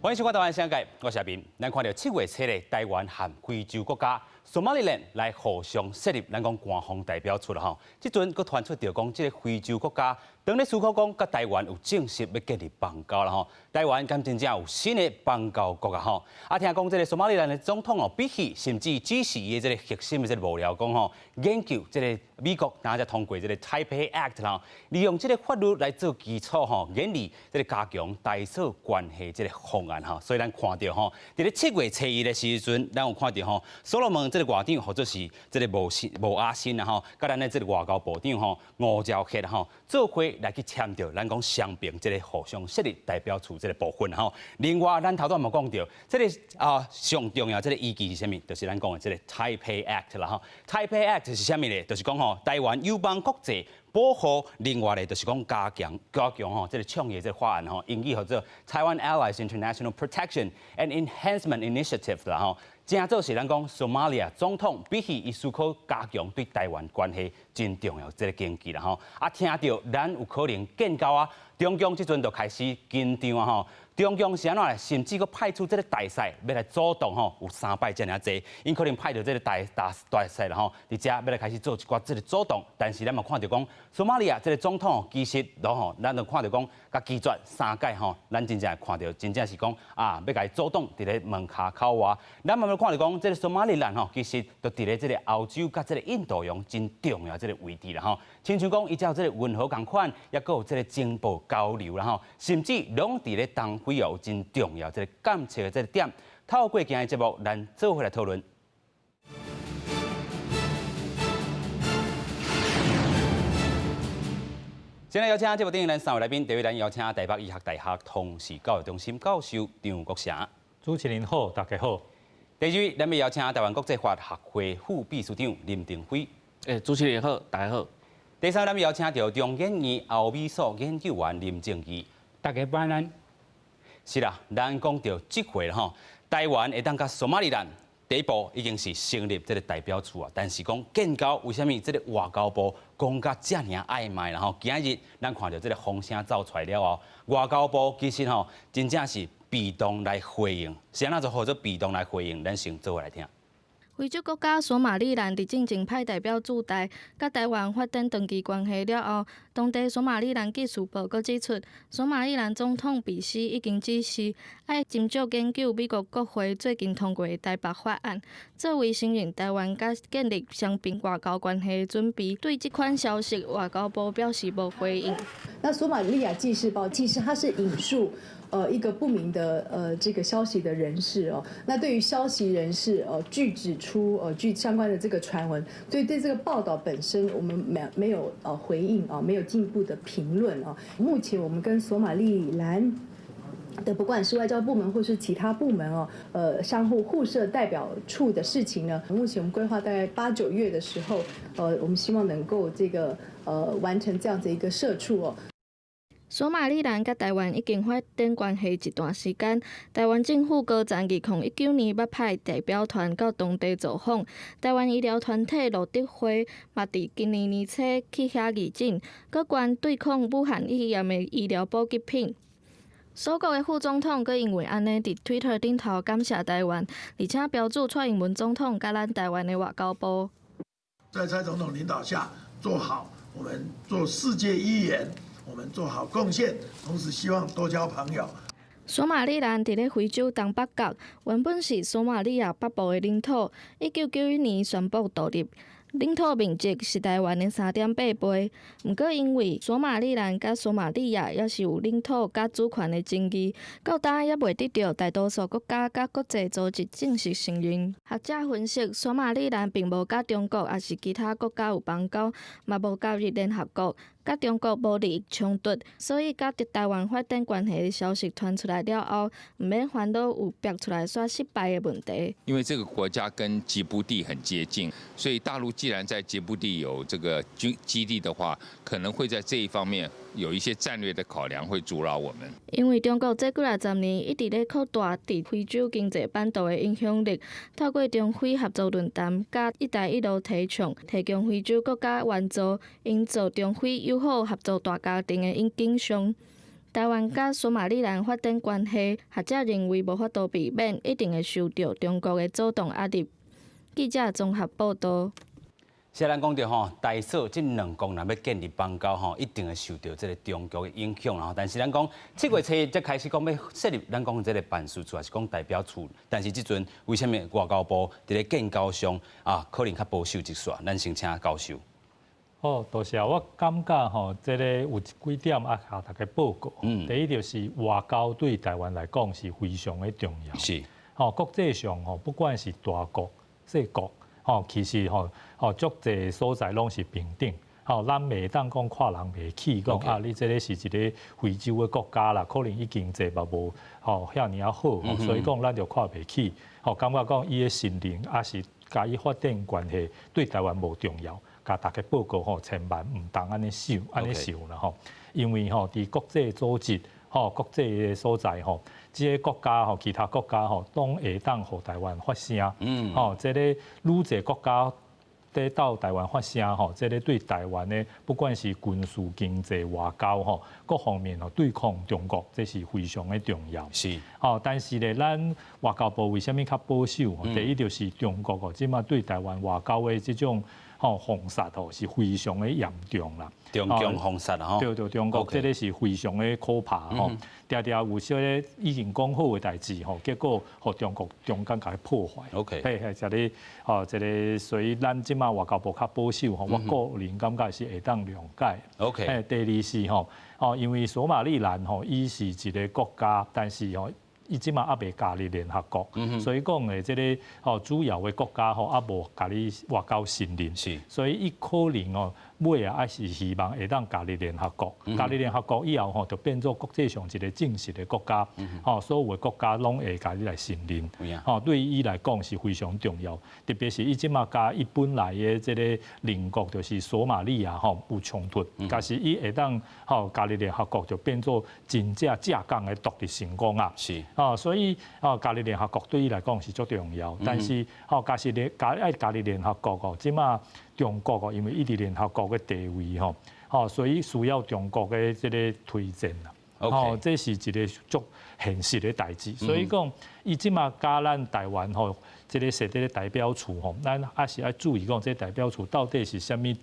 歡迎收看《台灣聲界》，我是阿斌。咱看著7月7日，台灣和非洲國家索馬里蘭來互相設立咱講官方代表處啦吼。這陣閣傳出著講，這个非洲國家當咧思考講，佮台灣有正式欲建立邦交啦吼。台灣敢真正有新的邦交國啊吼？啊，聽講這个索馬里蘭的總統哦，比希甚至指示伊的這个核心的這个幕僚講吼，研究這个美國若才通過這个 Taipei Act 啦，利用這个法律來做基礎吼，研擬這个加強台索關係這个方案吼。所以咱看著吼，佇咧7月初一的時陣，咱有看著吼，所羅門這个外長或者是這个無新無阿新啦吼，佮咱的這个外交部長吼吳釗燮吼，做伙來去簽著咱講雙邊這个互相設立代表處這个部分吼。另外，咱頭拄嘛講著，這个啊上重要這个依據是啥物？就是咱講的這个 Taipei Act 啦吼。Taipei Act 是啥物咧？就是講吼，台灣友邦國際保護，另外咧就是講加強加強吼這个倡議這个法案吼，英語號做 Taiwan Allies International Protection and Enhancement Initiative 啦吼。正做是咱講索馬利亞總統比希伊思考加強對台灣關係真重要這个根據啦吼。啊，聽著咱有可能建交啊，中共這陣就開始緊張啊吼。中共是按怎咧？甚至閣派出這个大使欲來阻擋吼，有三擺遮爾濟，𪜶可能派著這个大大大使啦吼，佇遮欲來開始做一寡這个阻擋。但是咱嘛看著講，索馬利亞這个總統其實攏吼，咱就看著講，共拒絕三擺吼，咱真正會看著，真正是講啊，欲共伊阻擋佇咧門跤口外。咱嘛欲看著講，這个索馬里蘭吼，其實就佇咧這个歐洲佮這个印度洋真重要這个位置啦吼。親像講，伊才有這个運河仝款，抑閣有這个情報交流啦吼，甚至攏佇咧東非有真重要這个監測的這个點。透過今日節目，咱做伙來討論。先來邀請節目頂咱三位來賓，第一位咱邀請台北醫學大學通識教育中心教授張國成。主持人好，大家好。第二位，咱欲邀請台灣國際法學會副秘書長林廷輝。欸，主持人好，大家好。第三位，咱欲邀請著中研院歐美所研究員林正義。大家晚安。是啦，咱講著這回吼，台灣會當佮索馬里蘭第一步已經是成立這个代表處啊，但是講建交，為啥物這个外交部講甲遮爾曖昧啦吼？今日咱看著這个風聲走出來了後，外交部其實吼真正是被動來回應，是按怎做號做被動來回應？咱先做伙來聽。非洲國家索馬里蘭佇進前派代表駐台，佮台灣發展長期關係了後，當地索馬里蘭紀事報閣指出，索馬里蘭總統比希已經指示，愛斟酌研究美國國會最近通過的台北法案，作為承認台灣佮建立雙邊外交關係的準備。對這款消息，外交部表示無回應。那索馬利亞紀事報其實它是引述一個不明的這個消息的人士哦，那對於消息人士據指出據相關的這個傳聞，所以對這個報道本身，我們沒有回應啊，沒有進一步的評論啊。目前我們跟索馬利蘭的不管是外交部門或是其他部門哦，相互互設代表處的事情呢，目前我們規劃大概八九月的時候，我們希望能夠這個完成這樣子一個設處哦。索馬里蘭佮台灣已經發展關係一段時間，台灣政府高層2019年捌派代表團到當地造訪，台灣醫療團體路德會嘛佇今年年初去遐義診，閣捐對抗武漢肺炎的醫療補給品。索國的副總統閣因為按呢，佇推特頂頭感謝台灣，而且標註蔡英文總統佮咱台灣的外交部。在蔡總統領導下，做好我們做世界一員。我們做好貢獻，同時希望多交朋友。索馬里蘭佇咧非洲東北角，原本是索馬里亞北部的領土。1991年宣布獨立，領土面積是台灣的3.8倍。毋過因為索馬里蘭佮索馬利亞猶是有領土佮主權的爭議，到今猶未得著大多數國家佮國際組織正式承認。學者分析，索馬里蘭並無佮中國抑是其他國家有邦交，嘛無加入聯合國，佮中國無利益衝突，所以佮台灣發展關係的消息傳出來了後，毋免煩惱有逼出來煞失敗的問題。因為這個國家跟吉布地很接近，所以大陸既然在吉布地有這個軍基地的話，可能會在這一方面有一些戰略的考量，會阻擾我們。因為中國這幾若十年一直咧擴大佇非洲經濟版圖的影響力，透過中非合作論壇佮一帶一路提倡，提供非洲國家援助，營造中非友好合作大家庭的景象。台灣佮索馬里蘭發展關係，學者認為無法度避免一定會受著中國的阻擋壓力。記者綜合報道。雖然講著吼，台索這兩國若欲建立邦交吼，一定會受著這个中國的影響啦。但是咱講7月初才開始講欲設立咱講這个辦事處，抑是講代表處。但是這陣為啥物外交部佇咧建交上啊，可能較保守一些？咱先請教授。好，多謝。我感覺吼，這个有幾點愛共大家報告。第一就是外交對台灣來講是非常的重要。吼，國際上吼，不管是大國、細國，吼，其實吼，吼，足濟所在攏是平等。吼，咱袂當講看人袂起，講啊，你這个是一个非洲的國家啦，可能伊經濟嘛無吼遐爾仔好，所以講咱就看袂起。吼，感覺講伊的承認抑是共伊發展關係對台灣無重要。共大家報告吼，千萬毋通按呢想，按呢想啦吼。因為吼，佇國際組織吼，國際的所在吼，這个國家吼，其他國家吼，攏會當予台灣發聲。吼，這个愈濟國家得到台灣發聲吼，這个對台灣的不管是軍事、經濟、外交吼，各方面吼對抗中國，這是非常的重要。吼，但是咧，咱外交部為啥物較保守？第一就是中國哦，這馬對台灣外交的這種吼封殺吼是非常的嚴重啦。中共封殺吼。對對，中國這个是非常的可怕吼，定定有些已經講好的代誌吼，結果予中國中間共伊破壞。 嘿嘿，這个吼，這个所以咱這馬外交部較保守吼，我個人感覺是會當諒解。 嘿，第二是吼，哦，因為索馬利蘭吼，伊是一个國家，但是吼，伊這馬猶未加入聯合國，所以講的這个吼主要的國家吼猶無共伊外交承認，所以伊可能哦尾仔抑是希望會當加入聯合國，加入聯合國以後吼就變做國際上一个正式的國家，吼所有的國家攏會共伊來承認，吼對伊來講是非常重要，特別是伊這馬共伊本來的這个鄰國就是索馬利亞吼有衝突，假使伊會當吼加入聯合國就變做真正正港的獨立成功啊。哦，所以哦，加入聯合國對伊來講是足重要，但是吼，假使你加愛加入聯合國哦，這馬中國哦，因為伊佇聯合國的地位吼，吼，所以需要中國的這个推薦啦。吼，這是一个足現實的代誌，所以講伊這馬共咱台灣吼，這个設這个代表處吼，咱抑是愛注意講，這个代表處到底是啥物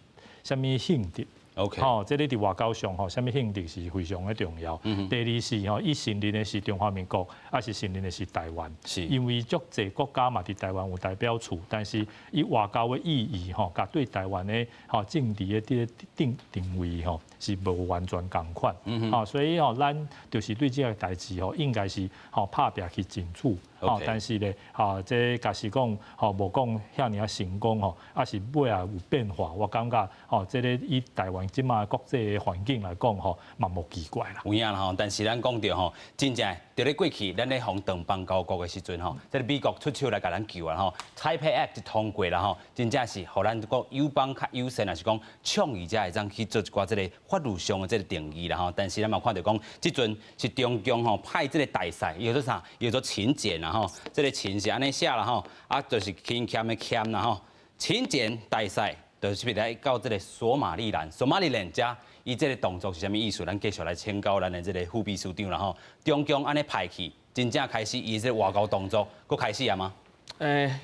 啥物性質。 吼，這个佇外交上吼，啥物性質是非常的重要。第二是吼，伊承認的是中華民國，抑是承認的是台灣？因為足濟國家嘛佇台灣有代表處，但是伊外交的意義吼，佮對台灣的吼政治的這个定定位吼，是無完全仝款。吼，所以吼，咱就是對這个代誌吼，應該是吼拍拚去爭取。吼，但是咧，吼，這假使講吼無講遐爾仔成功吼，抑是尾仔有變化，我感覺吼，這个以台灣這馬國際的環境來講吼，嘛無奇怪啦。有影啦吼，但是咱講著吼，真正佇咧過去，咱咧予斷邦交國的時陣吼，這个美國出手來共咱救啊吼，Taipei Act 就通過啦吼，真正是予咱講友邦較友善，抑是講倡議者會當去做一寡這个法律上的這个定義啦吼。但是咱嘛看著講，這陣是中共吼派這个大使，伊叫做啥？伊叫做秦簡啦吼，這个秦是按呢寫啦吼，啊，就是輕儉的儉啦吼，秦簡大使。就是來到這个索馬利蘭，索馬利蘭遮，伊這个動作是啥物意思？咱繼續來請教咱的這个副秘書長啦吼。中共按呢派去，真正開始伊這个外交動作，閣開始啊嗎？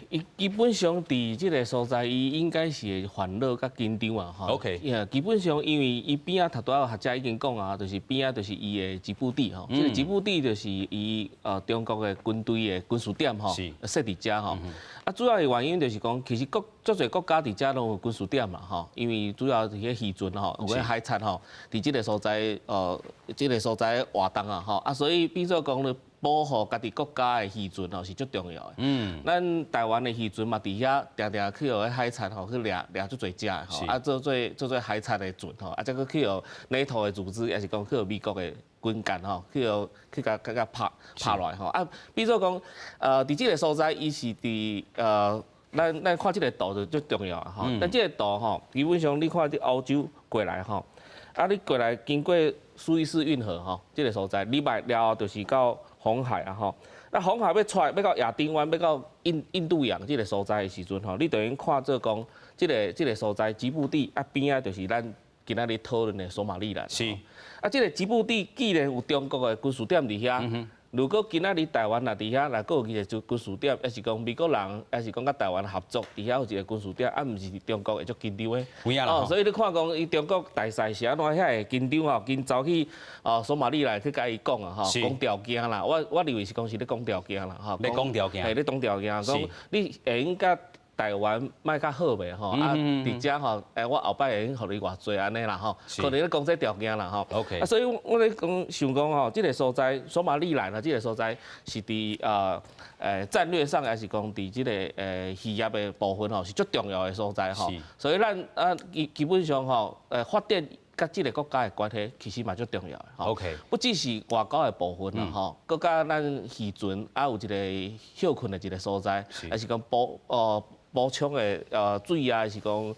伊基本上佇這个所在，伊應該是會煩惱佮緊張啊，吼。 基本上因為伊邊仔頭拄仔學者已經講啊，就是邊仔就是伊的吉布地吼，這个吉布地就是伊中國的軍隊的軍事點吼，設佇遮吼。啊，主要的原因就是講，其實國足濟國家佇遮攏有軍事點嘛，吼，因為主要是彼漁船吼，有彼海賊吼，佇這个所在，這个所在活動啊，吼，啊，所以變做講咧，保護家己國家的漁船吼是足重要的。咱台灣的漁船嘛，佇遐定定去予彼海賊吼去掠掠足濟隻的吼，啊做做海賊的船吼，啊再閣去予 NATO 的組織，抑是講去予美國的軍艦吼，去予去共共拍拍落來吼。啊，比如講，佇這个所在，伊是佇咱咱看這个圖就足重要啊吼。咱這个圖吼，基本上你看佇歐洲過來吼，啊你過來經過蘇伊士運河吼，這个所在，禮拜了後就是到紅海啊吼。那紅海欲出來，欲到亞丁灣，欲到印印度洋這个所在的時陣吼，你等於看做講，這个這个所在吉布地啊邊仔就是咱今仔日討論的索馬利蘭。啊，這個吉布地既然有中國的軍事點佇遐，如果今仔日台灣若佇遐，若閣有一個軍事點，抑是講美國人，抑是講佮台灣合作，佇遐有一個軍事點，啊，毋是中國會足緊張的。哦，所以你看講，伊中國大使是按怎遐會緊張吼，緊走去哦索馬利蘭去共伊講啊吼，講條件啦。我認為是講是咧講條件啦，吼。咧講條件。嘿，咧講條件，講你會用佮台灣莫較好袂吼？啊，佇遮吼，我後擺會用予你偌濟按呢啦吼，可能咧講這條件啦吼。 啊，所以我咧講想講吼，這個所在索馬利蘭啊，這個所在是佇戰略上，抑是講佇這個漁業的部分吼，是足重要的所在吼。所以咱啊基本上吼，發展佮這個國家的關係其實嘛足重要的吼。 不只是外交的部分啦吼，閣佮咱漁船啊有一個歇睏的一個所在，抑是講補充的水啊，是講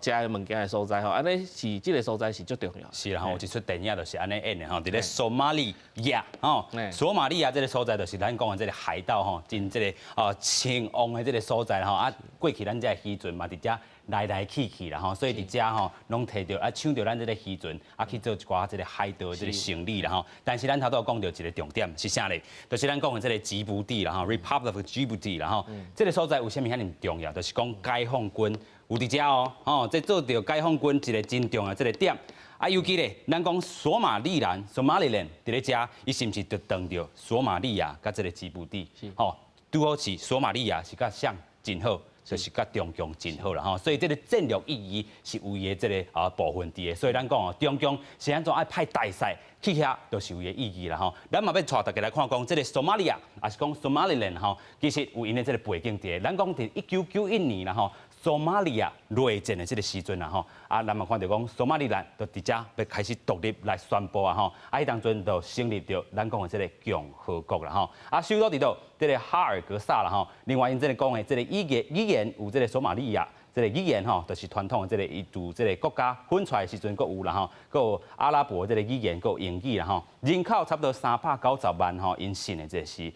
食的物件的所在吼，按呢是這個所在是足重要。是啦吼，有一齣電影就是按呢演的吼，佇咧索馬利亞吼，索馬利亞這個所在就是咱講的這個海盜吼，真這個興旺的這個所在吼，啊過去咱這個漁船嘛佇遮來來去去啦吼，所以佇遮吼攏提著啊搶著咱這個漁船啊去做一寡這個海盜的這個生意啦吼。但是咱頭拄仔講著一個重點是啥咧？就是咱講的這個吉布地啦吼，Republic of Djibouti 啦吼，這個所在為啥物遐爾重要？就是講解放軍有佇遮哦，吼，這做著解放軍一個真重要這個點。啊，尤其咧，咱講索馬利蘭（Somaliland）佇咧遮，伊是毋是就斷著索馬利亞佮這個吉布地？吼，拄好是索馬利亞是佮誰真好，就是佮中共真好啦吼，所以這個戰略意義是有伊的這個部分佇的，所以咱講哦，中共是按怎愛派大使去遐，就是有伊的意義啦吼。咱嘛欲帶大家來看講，這個索馬利亞，抑是講 Somaliland 吼，其實有𪜶的這個背景佇的。咱講佇1991年啦吼，索馬利亞內戰的這個時陣啦吼，啊，咱嘛看著講索馬利蘭就佇遮欲開始獨立來宣布啊吼，啊，彼當陣就成立著咱講的這個共和國啦吼，啊，首都佇佗？這個哈爾格薩啦吼，另外𪜶這個講的這個語言有這個索馬利亞這個語言吼，就是傳統的這個伊自這個國家分出來的時陣，閣有啦吼，閣有阿拉伯這個語言，閣有英語啦吼，人口差不多390萬吼，𪜶信的這個是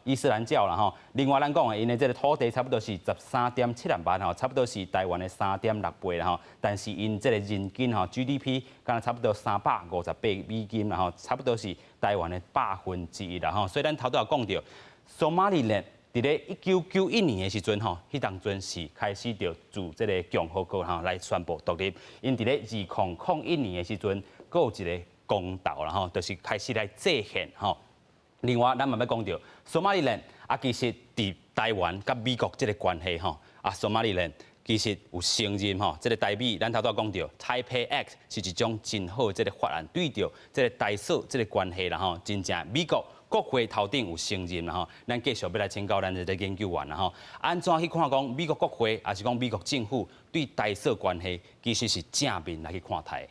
伊斯蘭教啦吼。另外咱講的𪜶的這個土地差不多是13.76萬吼，差不多是台灣的3.6倍啦吼。但是𪜶這個人均吼 GDP 敢若差不多358美金啦吼，差不多是台灣的1/100啦吼。所以咱頭拄仔講著。索馬利蘭佇咧1991年的時陣吼，彼當陣是開始著自這個共和國吼來宣布獨立。𪜶佇咧2001年的時陣，閣有一個公投啦吼，就是開始來制憲吼。另外，咱嘛欲講著索馬利蘭啊，其實佇台灣佮美國這個關係吼，啊，索馬利蘭其實有承認吼，這個台美，咱頭拄仔講著 Taipei Act 是一種真好的這個法案，對著這個台索這個關係啦吼，真正美國國會頭頂有承認啦吼，咱繼續欲來請教咱這個研究員啦吼，按怎去看講美國國會，抑是講美國政府對台索關係，其實是正面來去看待？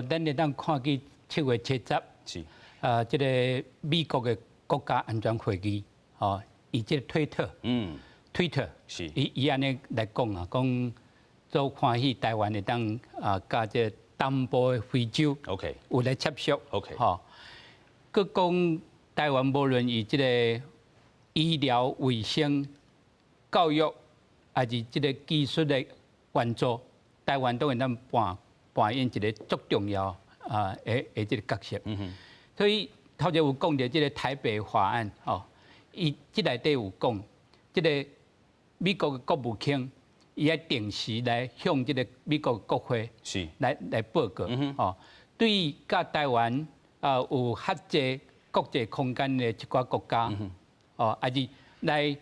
咱會當看見7月70，這個美國的國家安全會議，吼，伊這個推特，推特，伊按呢來講啊，講足歡喜台灣會當啊，佮這個東部的非洲有來接觸吼。閣講台灣無論伊這個醫療衛生、教育，抑是這個技術的援助，台灣都會當扮演一個足重要啊的這個角色。所以頭前有講著這個台北法案，吼，伊這內底有講，這個美國的國務卿伊愛定時來向這個美國國會來報告，吼，對於佮台灣啊有合作國際空間的一寡國家，哦，抑是來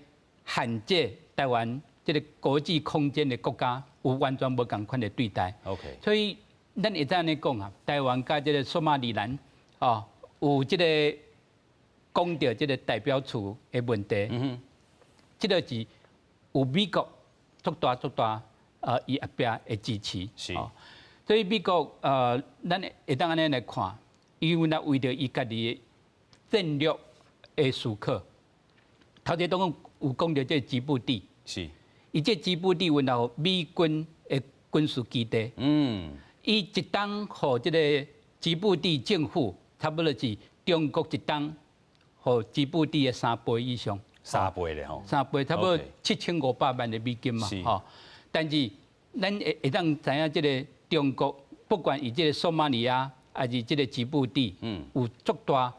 限制台灣這個國際空間的國家，有完全無仝款的對待。 所以咱會使按呢講啊，台灣佮這個索馬利蘭，哦，有這個講著這個代表處的問題，這個是有美國足大足大，伊後壁的支持。所以美國咱會當按呢來看，伊有若為著伊家己的戰略的思考，頭前當有講著這個吉布地，伊這吉布地原來予美軍的軍事基地，伊一冬予這個吉布地政府，差不多是中國一冬予吉布地的三倍以上。三倍咧吼。三倍，差不多7500萬的美金嘛，吼。但是咱會當知影這個中國不管伊這个索馬里亞，抑是這个吉布地，有足大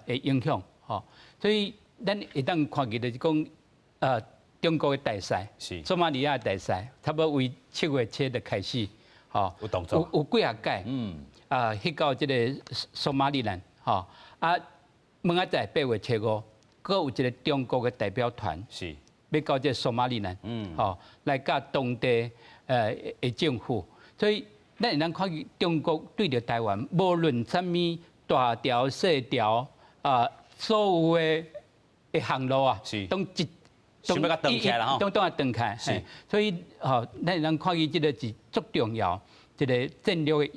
的影響，吼。所以咱會當看見就是講，中國的大使，索馬里亞的大使，差不多為7月7日開始，吼，有動作，有幾若擺，去到這个索馬里蘭，吼，啊，明仔載8月7號，閣有一个中國的代表團，欲到這个索馬里蘭，吼，來佮當地的政府，所以咱會當看見中國對著台灣，無論啥物大條細條啊，所有的航路啊，攏一想欲共斷起來啦，攏攏愛斷開。所以吼，咱會當看見這個是足重要，一个戰略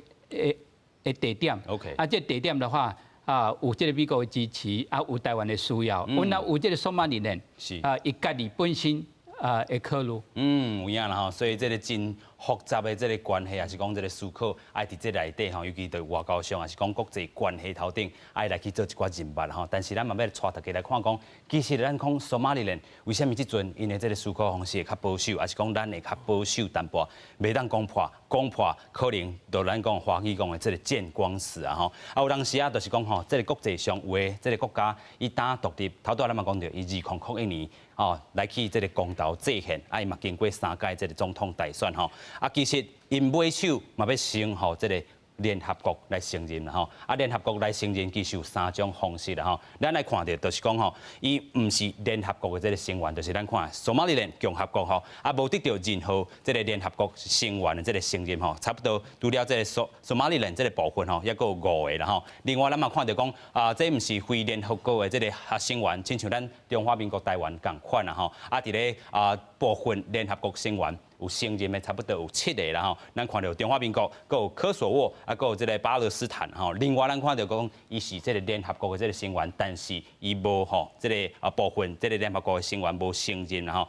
的地點。 啊，這個地點的話，啊，有這个美國的支持，啊，有台灣的需要，阮若有這个索馬里蘭，啊，伊家己本身啊會考慮。嗯，有影啦吼，所以這个真複雜的這个關係，抑是講這个思考，愛佇這內底吼，尤其佇外交上，抑是講國際關係頭頂，愛來去做一寡認捌吼。但是咱嘛欲帶大家來看講，其實咱講索馬里蘭為啥物這陣𪜶的這个思考方式會較保守，抑是講咱會較保守淡薄，袂當講破，講破可能就咱講華語講的這个見光死啊吼。啊，有當時啊，就是講吼，這个國際上有的這个國家，伊當獨立，頭拄仔咱嘛講著，伊2001年哦來去這个公投制憲，啊，伊嘛經過三屆這个總統大選吼。啊，其實𪜶尾手嘛欲先予這个聯合國來承認啦吼。啊，聯合國來承認其實有三種方式啦吼。咱來看著就是講吼，伊毋是聯合國的這个成員，就是咱看索馬里蘭共和國吼，啊，無得著任何這个聯合國成員的這个承認吼。差不多除了這个索馬里蘭這个部分吼，抑閣有五个啦吼。另外咱嘛看著講啊，這毋是非聯合國的這个成員，親像咱中華民國台灣仝款啦吼。啊，佇咧啊部分聯合國成員有承認的差不多有七個啦吼。咱看著中華民國，閣有科索沃，啊，閣有這个巴勒斯坦吼。另外咱看著講，伊是這个聯合國的這个成員，但是伊無吼這个啊部分這个聯合國的成員無承認啦吼。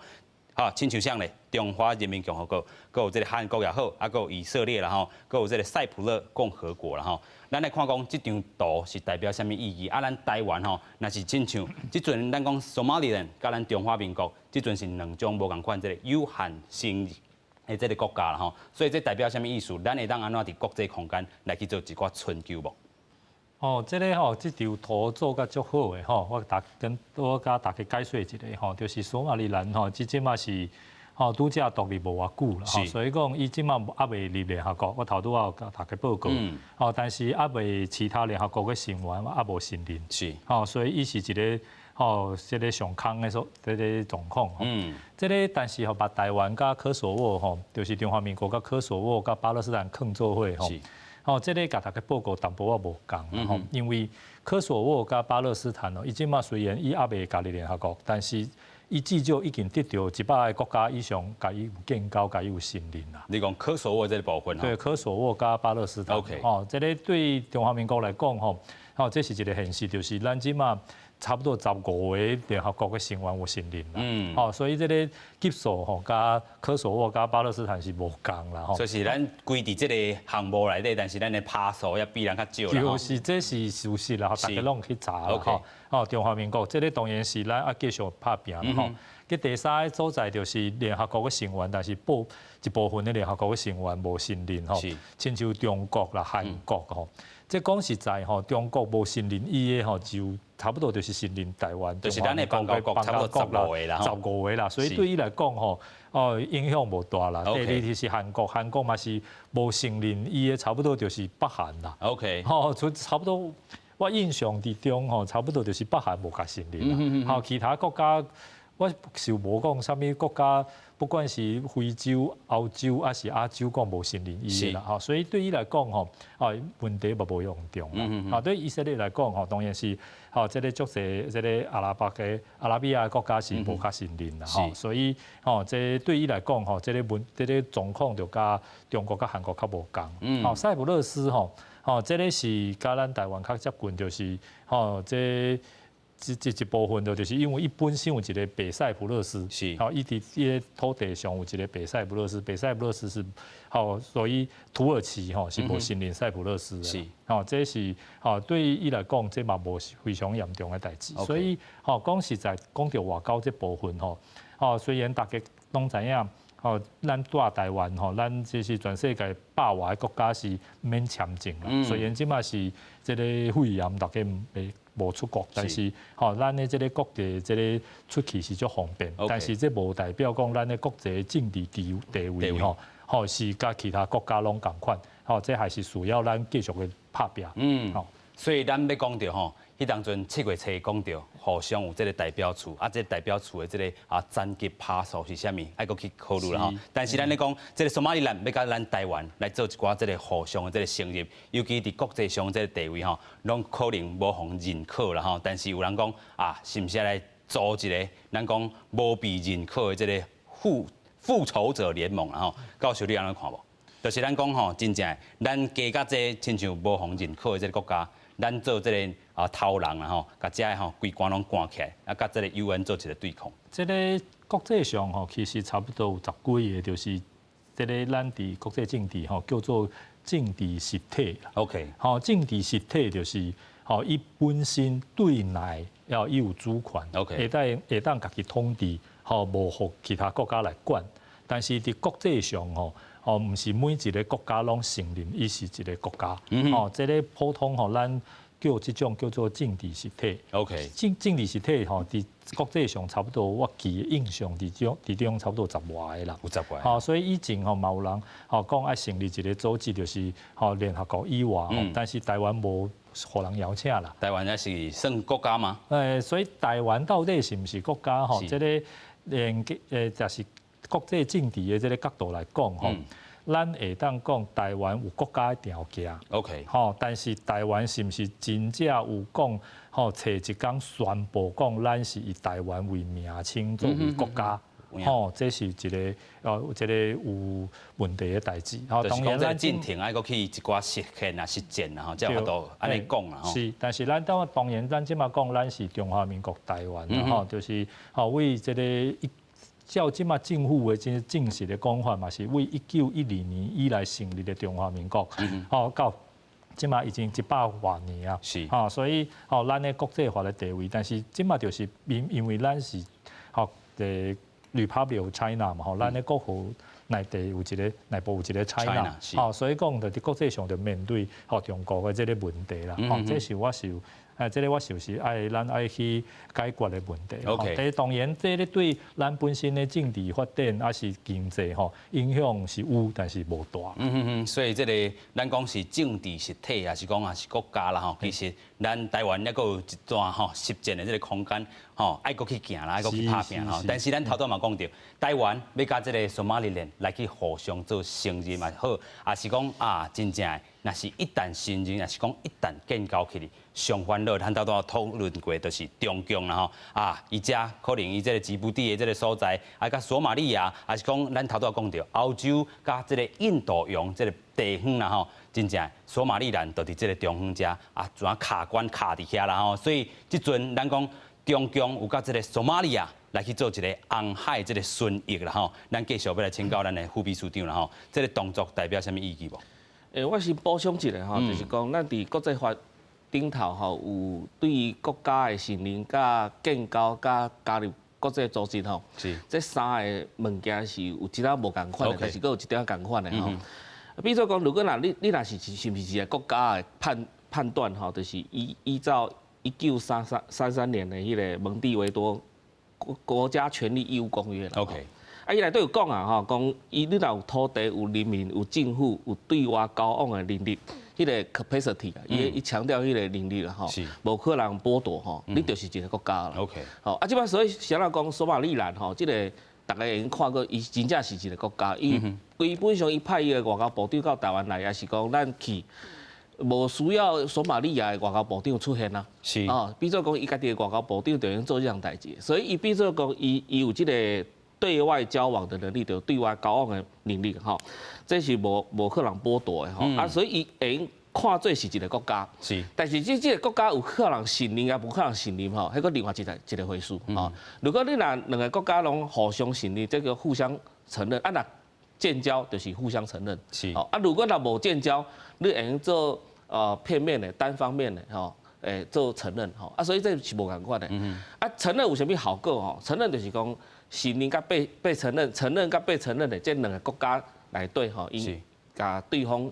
好，親像啥咧？中華人民共和國，閣有這个韓國也好，啊，閣有以色列啦吼，閣有這个塞浦路共和國啦吼。咱來看講這張圖是代表啥物意義？啊，咱台灣吼，若是親像這陣咱講索馬里蘭佮咱中華民國，這陣是兩種無仝款這个有限承的這个國家啦吼。所以這代表啥物意思？咱會當按怎佇國際空間來去做一寡春秋無？哦，這个吼，這張圖做甲足好的吼，我共大家解說一下吼，就是索馬里蘭吼，這這馬是吼拄才獨立無偌久啦，所以講伊這馬猶未入聯合國，我頭拄仔有共大家報告，吼，但是猶未其他聯合國的成員猶無承認，吼，所以伊是一个吼，這个上空的所這个狀況，這个但是吼，把台灣佮科索沃吼，就是中華民國佮科索沃佮巴勒斯坦囥做伙吼。吼，這个共大家報告淡薄仔無仝吼，因為科索沃佮巴勒斯坦哦，伊這馬雖然伊猶未加入聯合國，但是伊至少已經得著100個國家以上，共伊有建交，共伊有承認啦。你講科索沃這个部分？對，科索沃佮巴勒斯坦。 吼，這个對中華民國來講吼，吼，這是一个現實，就是咱這馬差不多15個聯合國的成員有承認啦。吼，所以這个級數吼，佮科索沃佮巴勒斯坦是無仝啦。吼。所以是咱規佇這个項目內底，但是咱的趴數也比人較少啦。就是這是事實啦，大家攏去查啦。吼。吼，中華民國這个當然是咱愛繼續拍拚啦。吼。佮第三个所在就是聯合國的成員，但是一部分的聯合國的成員無承認吼，親像中國啦、韓國吼。這講實在吼，中國無承認伊的吼，就差不多就是承認台灣。就是咱的邦交國差不多十五个啦，十五个啦，所以對伊來講吼，哦影響無大啦。第二就是韓國，韓國嘛是無承認伊的，差不多就是北韓啦。 吼，就差不多，我印象之中吼，差不多就是北韓無共承認啦。吼，其他國家我是無講啥物國家，不管是非洲、歐洲抑是亞洲，講無承認伊的啦。吼，所以對伊來講吼，啊問題嘛無嚴重啦。啊，對以色列來講吼，當然是吼，這个足濟這个阿拉伯的阿拉比亞國家是無較承認啦。吼，所以吼，這對伊來講吼，這个狀況就佮中國佮韓國較無仝。吼，塞浦路斯吼，吼，這个是佮咱台灣較接近，就是吼這。這一部分就是因為伊本身有一个北塞浦路斯，吼，伊佇伊个土地上有一个北塞浦路斯，北塞浦路斯是吼，所以土耳其吼是無承認塞浦路斯的，吼，這是吼對伊來講，這嘛無非常嚴重的代誌，所以吼講實在講著外交這部分吼，吼雖然大家攏知影，吼，咱蹛台灣吼，咱這是全世界百外個國家是免簽證啦。雖然這馬是這個肺炎，大家袂無出國，但是吼，咱的這个國際這个出去是足方便。但是這無代表講咱的國際政治地位吼，吼是佮其他國家攏仝款，吼，這還是需要咱繼續的拍拚。吼，所以咱欲講著吼，彼當陣7月初講著，互相有這个代表處，啊，這个代表處的這个層級趴數是啥物，愛閣去考慮啦吼。但是咱咧講，這个索馬里蘭欲佮咱台灣來做一寡這个互相的這个承認，尤其佇國際上這个地位吼，攏可能無予認可啦吼。但是有人講啊，是毋是來組一个咱講無被認可的這个復仇者聯盟啦吼？教授你按呢看無？就是咱講吼，真正咱加佮這親像無予認可的這个國家，咱做這个頭人啦吼，共遮个吼規關攏關起來，啊，佮這个 UN 做一个對抗。這个國際上吼，其實差不多有十幾个，就是這个咱佇國際政治吼叫做政治實體啦。 吼，政治實體就是吼，伊本身對內要伊有主權會當家己統治，吼，無予其他國家來管。但是佇國際上吼，吼，毋是每一个國家攏承認伊是一个國家。吼，這个普通吼，咱叫這種叫做政治實體。 政治實體吼，佇國際上差不多，我記的印象佇中差不多十外个啦。有十外。吼，所以以前吼嘛有人吼講愛成立一个組織，就是吼聯合國以外，但是台灣無予人邀請啦。台灣也是算國家嗎？所以台灣到底是毋是國家？吼，這个連就是國際政治的這个角度來講，吼，咱會當講台灣有國家的條件。 吼，但是台灣是毋是真正有講吼，揣一工宣布講咱是以台灣為名稱作為國家？吼，這是一個有問題的代誌。吼，當然咱進程愛閣去一寡實現啊、實踐啊，吼，才有法度按呢講啦。吼。是，但是咱當當然，咱這馬講咱是中華民國台灣，吼，就是吼為這個一。照這馬政府的真正式的講法嘛，是為1912年以來成立的中華民國，吼到這馬已經100外年啊，吼，所以吼咱的國際法的地位，但是這馬就是因為咱是吼Republic of China 嘛，吼，咱的國號內底有一个內部有一个 China，吼，所以講就佇國際上就面對吼中國的這个問題啦，吼，這是我是。這个我就是愛咱愛去解決的問題。 但是當然，這个對咱本身的政治發展抑是經濟吼影響是有，但是無大。所以這个咱講是政治實體，還是講抑是國家啦吼？其實咱台灣抑閣有一段吼實踐的這个空間吼，愛閣去行啦，愛閣去拍拚吼。但是咱頭拄嘛講著，台灣欲佮這个索馬里蘭來去互相做承認嘛好，抑是講啊真正的，若是一旦承認，抑是講一旦建交起來，上煩惱，咱頭拄討論過，就是中共啦吼，啊，伊遮可能伊這个吉布地的這个所在，啊，佮索馬里亞，抑是講咱頭拄講著歐洲佮這个印度洋這个地方啦吼，真正索馬里蘭就佇這个中間遮啊，怎卡關卡佇遐啦吼，所以這陣咱講中共有佮這个索馬里亞來去做一个紅海這个巡弋啦吼，咱繼續欲來請教咱的副秘書長啦吼，這个動作代表啥物意義無？我先補充一下吼，就是講咱佇國際法頂頭吼，有對於國家的承認、佮建交、佮加入國際組織吼，這三个物件是有一點無仝款的，但是閣有一點仝款的吼。比如說講，如果若你若是毋是一个國家的判斷吼，就是依照1933年的彼个蒙蒂維多國家權利義務公約啦。 啊，伊內底有講啊，吼，講伊你若有土地、有人民、有政府、有對外交往的能力，彼个 capacity 啊，伊強調彼个能力啦，吼，無可能剝奪吼，你就是一个國家啦。 吼，啊，這擺所以啥人講索馬里蘭吼，這个逐家會用看過，伊真正是一个國家，伊基本上伊派伊的外交部長到台灣來，也是講咱去。無需要索馬利亞的外交部長出現啊，哦，比做講伊家己的外交部長就用做這項代誌，所以伊比做講伊有這个對外交往的能力，就對外交往的能力吼，這是無可能剝奪的吼，啊，所以伊會用看做是一个國家，但是這个國家有可能承認抑無可能承認吼，彼閣另外一個回事吼。如果你若兩个國家攏互相承認，這個互相承認，啊若建交就是互相承認，啊，如果若無建交，你會用做片面的、單方面的吼，會做承認吼，啊，所以這是無仝款的。啊，承認有啥物效果吼？承認就是講承認佮被承認，承認佮被承認的這兩个國家內底吼，𪜶共對方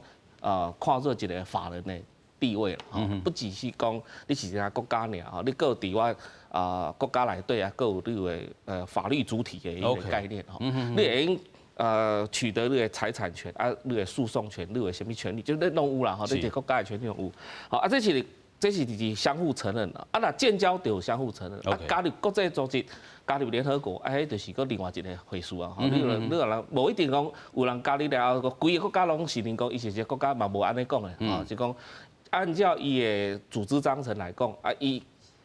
看做一个法人的地位啦，吼，不只是講你是一个國家爾吼，你閣有佇我國家內底啊，閣有你的法律主體的一个概念吼，你會用取得你的財產權啊，你的訴訟權，你的啥物權利，就你攏有啦吼，你這個國家的權利攏有。好啊，這是相互承認啦。啊，若建交就有相互承認。啊，加入國際組織，加入聯合國，啊，彼就是閣另外一个回事啊。吼，你若無一定講有人加入了後，規个國家攏承認講伊是一个國家嘛，無按呢講的，吼，是講按照伊的組織章程來講，啊，伊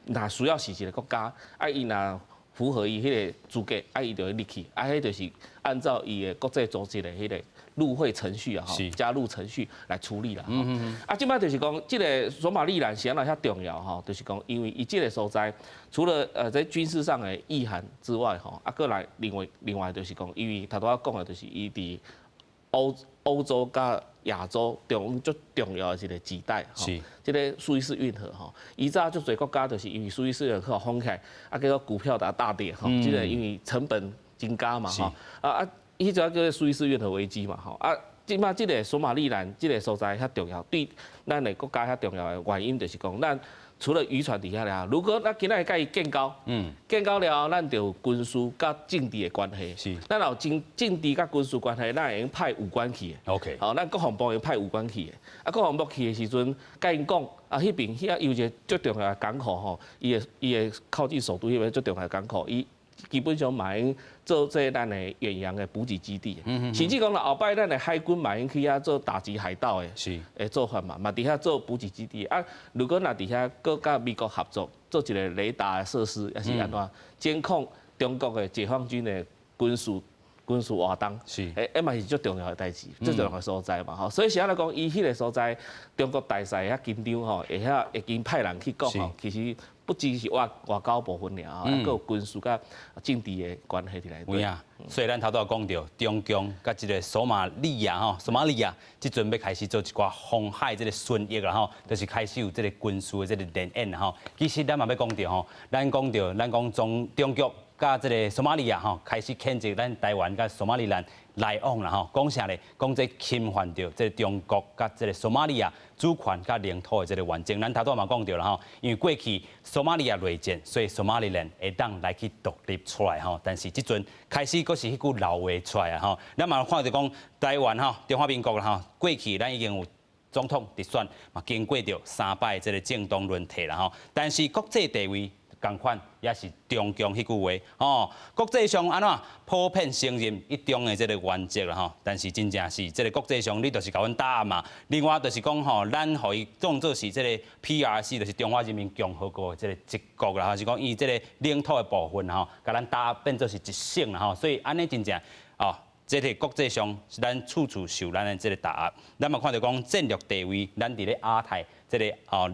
若需要是一个國家，啊，伊若符合伊彼个資格，啊，伊就會入去，啊，彼就是按照伊的國際組織的彼个入會程序啊，吼，加入程序來處理啦。啊，這擺就是講，這个索馬利蘭是按怎遐重要吼，就是講，因為伊這个所在，除了在軍事上的意涵之外，吼，啊，閣來另外就是講，因為頭拄仔講的，就是伊佇歐洲佮亞洲中最重要的一个臍帶，吼，這个蘇伊士運河吼，以早足濟國家就是因為蘇伊士運河封起來，啊，結果股票大跌，吼，這个因為成本增加嘛，吼，啊，彼陣叫做蘇伊士運河危機嘛，吼，啊，這擺這个索馬利蘭這个所在遐重要，對咱的國家遐重要的原因就是講，咱除了漁船佇遐了，如果咱今仔日佮伊建交，建交了後，咱就有軍事佮政治的關係。咱若有政治佮軍事關係，咱會用派武官去的。 好，咱國防部會派武官去的。啊，國防部去的時陣，佮𪜶講，啊，彼邊遐有一个最重要的港口吼，伊會靠近首都彼邊最重要的港口，伊基本上嘛會用做這咱的遠洋的補給基地。甚至講啦，後擺咱的海軍嘛會用去遐做打擊海盜的做法嘛，嘛佇遐做補給基地。啊，如果若佇遐閣佮美國合作，做一个雷達的設施，抑是按怎監控中國的解放軍的軍事活動，欸，嘛是足重要的代誌，足重要的所在嘛吼。所以是按呢講，伊彼个所在，中國大使遐緊張吼，會遐會經派人去講吼，其實不只是外交部分爾吼，還閣有軍事佮政治的關係佇內底。有影，所以咱頭拄仔講著，中共佮這个索馬利亞吼，索馬利亞這陣欲開始做一寡紅海這个巡弋啦吼，就是開始有這个軍事的這个聯演啦吼。其實咱嘛欲講著吼，咱講著，咱講中國佮這个索馬利亞吼，開始譴責咱台灣佮索馬利蘭來往啦吼，講啥咧？講這侵犯著這个中國佮這个索馬利亞主權佮領土的這个完整。咱頭拄仔嘛講著啦吼，因為過去索馬利亞內戰，所以索馬利蘭會當來去獨立出來吼。但是這陣開始閣是彼句老話出來啊吼。咱嘛看著講台灣吼，中華民國啦吼，過去咱已經有總統直選嘛，經過著三擺這个政黨輪替啦吼，但是國際地位仝款，也是中共彼句話吼，國際上按怎普遍承認一中的這个原則啦吼，但是真正是這个國際上你就是共阮打壓嘛。另外就是講吼，咱予伊當做是這个 PRC，就是中華人民共和國的這个一國啦，還是講伊這个領土的部分吼，共咱打壓變做是一省啦吼，所以按呢真正哦。這个國際上是咱處處受咱的這个打壓，咱嘛看著講戰略地位，咱佇咧亞太這个哦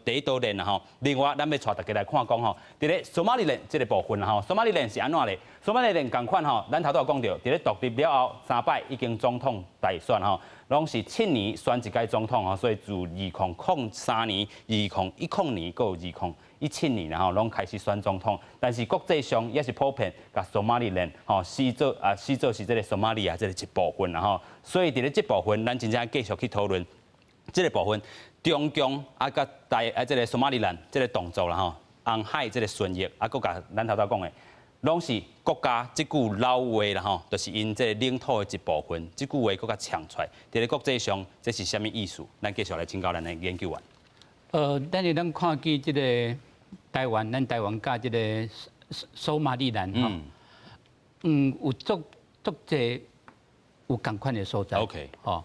第一島鏈啦吼。另外，咱欲帶大家來看講吼，佇咧索馬利蘭這个部分啦吼，索馬利蘭是按怎咧？索馬利蘭仝款吼，咱頭拄仔講著，佇咧獨立了後三擺已經總統大選吼，攏是7年選一屆總統吼，所以自2003年、2010年，閣有2017年，然後攏開始選總統。但是國際上也是普遍共索馬利蘭吼視做是這个索馬利亞這个一部分啦吼。所以佇咧這部分，咱真正繼續去討論這个部分，中共啊佮台啊這个索馬利蘭這个動作啦吼，紅海這个巡弋啊，閣共咱頭拄仔講的，攏是國家這句老話啦吼，就是𪜶這个領土的一部分，這句話閣共嗆出來。佇咧國際上，這是啥物意思？咱繼續來請教咱的研究員。咱會當看見這个台灣，咱台灣佮這个索馬利蘭吼，有足足濟有仝款的所在。 吼，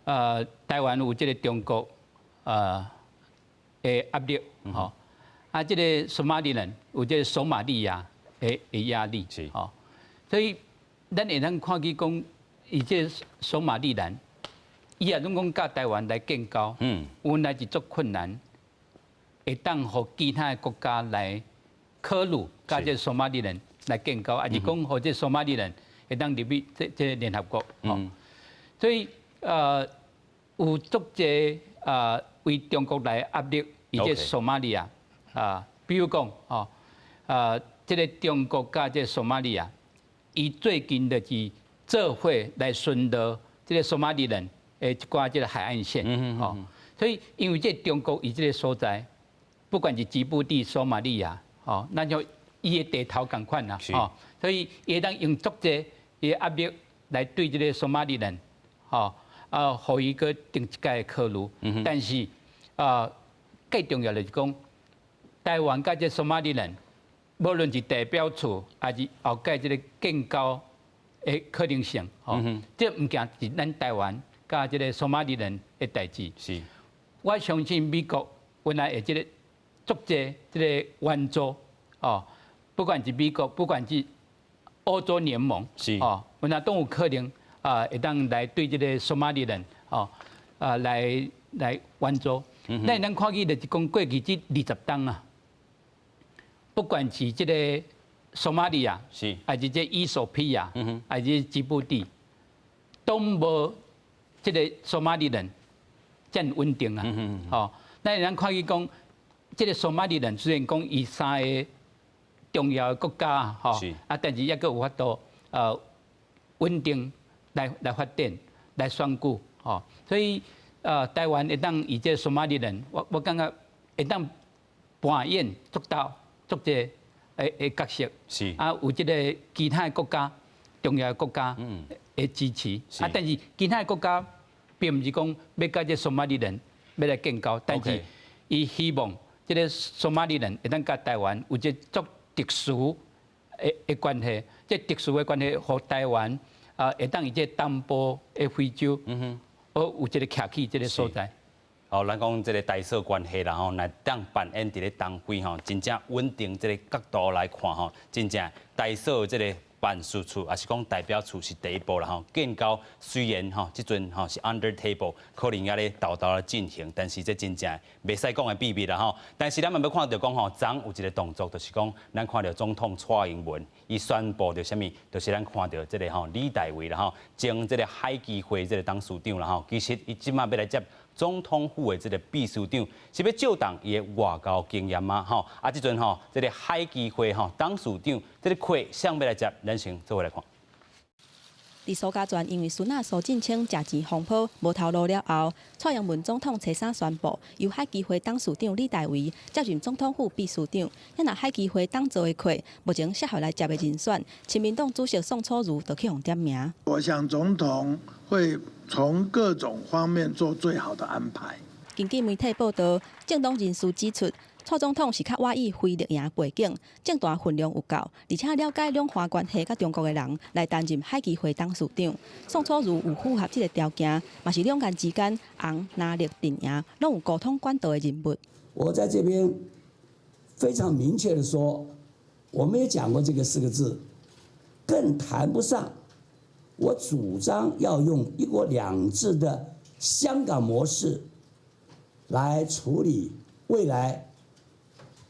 台灣有這个中國的壓力，吼，啊，這个索馬利蘭有這个索馬利亞的壓力，吼，所以咱會當看見講，伊這个索馬利蘭，伊也攏講佮台灣來建交，原來是足困難，會當予其他的國家來考慮佮這个索馬利蘭來建交，抑是講予這个索馬利蘭會當入去這聯合國，吼，所以有足濟為中國來壓力，以及索馬利亞啊，比如講哦，啊，這个中國佮這个索馬利亞，伊最近就是做伙來巡邏這个索馬里蘭的一寡這个海岸線，吼，所以因為這个中國伊這个所在，不管是吉布地、索馬利亞，吼，咱就伊的地頭仝款啦，吼，所以伊會當用足濟伊的壓力來對這个索馬里蘭，吼，啊，予伊閣定一擺的考慮，但是啊，更重要的是講，台灣佮這索馬里蘭，無論是代表處，還是後蓋這个建交的可能性，吼，這毋僅是咱台灣佮這个索馬里蘭的代誌。我相信美國原來會這个足濟這个援助，哦，不管是美國，不管是歐洲聯盟，哦，原來都有可能啊，會當來對這个索馬里蘭，哦，啊來援助。咱咱看見就是講過去這20冬啊，不管是這个索馬利亞，還是這伊索比亞，還是吉布地，都無這个索馬里蘭遮爾穩定啊。吼，咱咱看見講，這个索馬里蘭雖然講伊三个重要的國家，吼，啊，但是猶閣有法度穩定來發展、來選舉，吼，所以台灣會當以這个索馬里蘭，我感覺會當扮演足大足濟的角色，啊，有這个其他的國家重要的國家的支持，啊，但是其他的國家並毋是講欲佮這索馬里蘭欲來建交，但是伊希望這个索馬里蘭會當佮台灣有這足特殊的關係，這特殊的關係，予台灣啊會當以這東部的非洲，有這个徛起這个所在。哦，咱講這个台索關係啦吼，若當扮演佇咧東非吼，真正穩定這个角度來看吼，真正台索這个辦事處，抑是講代表處是第一步啦吼。建交雖然吼，這陣吼是 under table，可能猶咧沓沓咧進行，但是這真正袂使講的秘密啦吼。但是咱嘛欲看著講吼，昨有一个動作，就是講咱看著總統蔡英文，伊宣布著啥物，就是咱看著這个吼李大維啦吼，前這个海基會這个董事長啦吼，其實伊這馬欲來接總統府的這个秘書長，是欲借重伊的外交經驗嗎？吼，啊，這陣吼，這个海基會吼董事長這个缺誰欲來接，咱先做伙來看。佇蘇嘉全因為孫仔蘇進清食錢風波無頭路了後，蔡英文總統初三宣布，由海基會董事長李大維接任總統府秘書長。若海基會董座的缺，目前適合來接的人選，親民黨主席宋楚瑜就去予點名。我想總統會從各種方面做最好的安排。根據媒體報道，政黨人士指出，蔡總統是較倚意非綠營背景，政壇分量有夠，而且了解兩岸關係佮中國的人來擔任海基會董事長。宋楚瑜有符合這个條件，嘛是兩岸之間紅藍綠陣營攏有溝通管道的人物。我在這邊非常明確的說，我沒有講過這個四個字，更談不上我主張要用一國兩制的香港模式來處理未來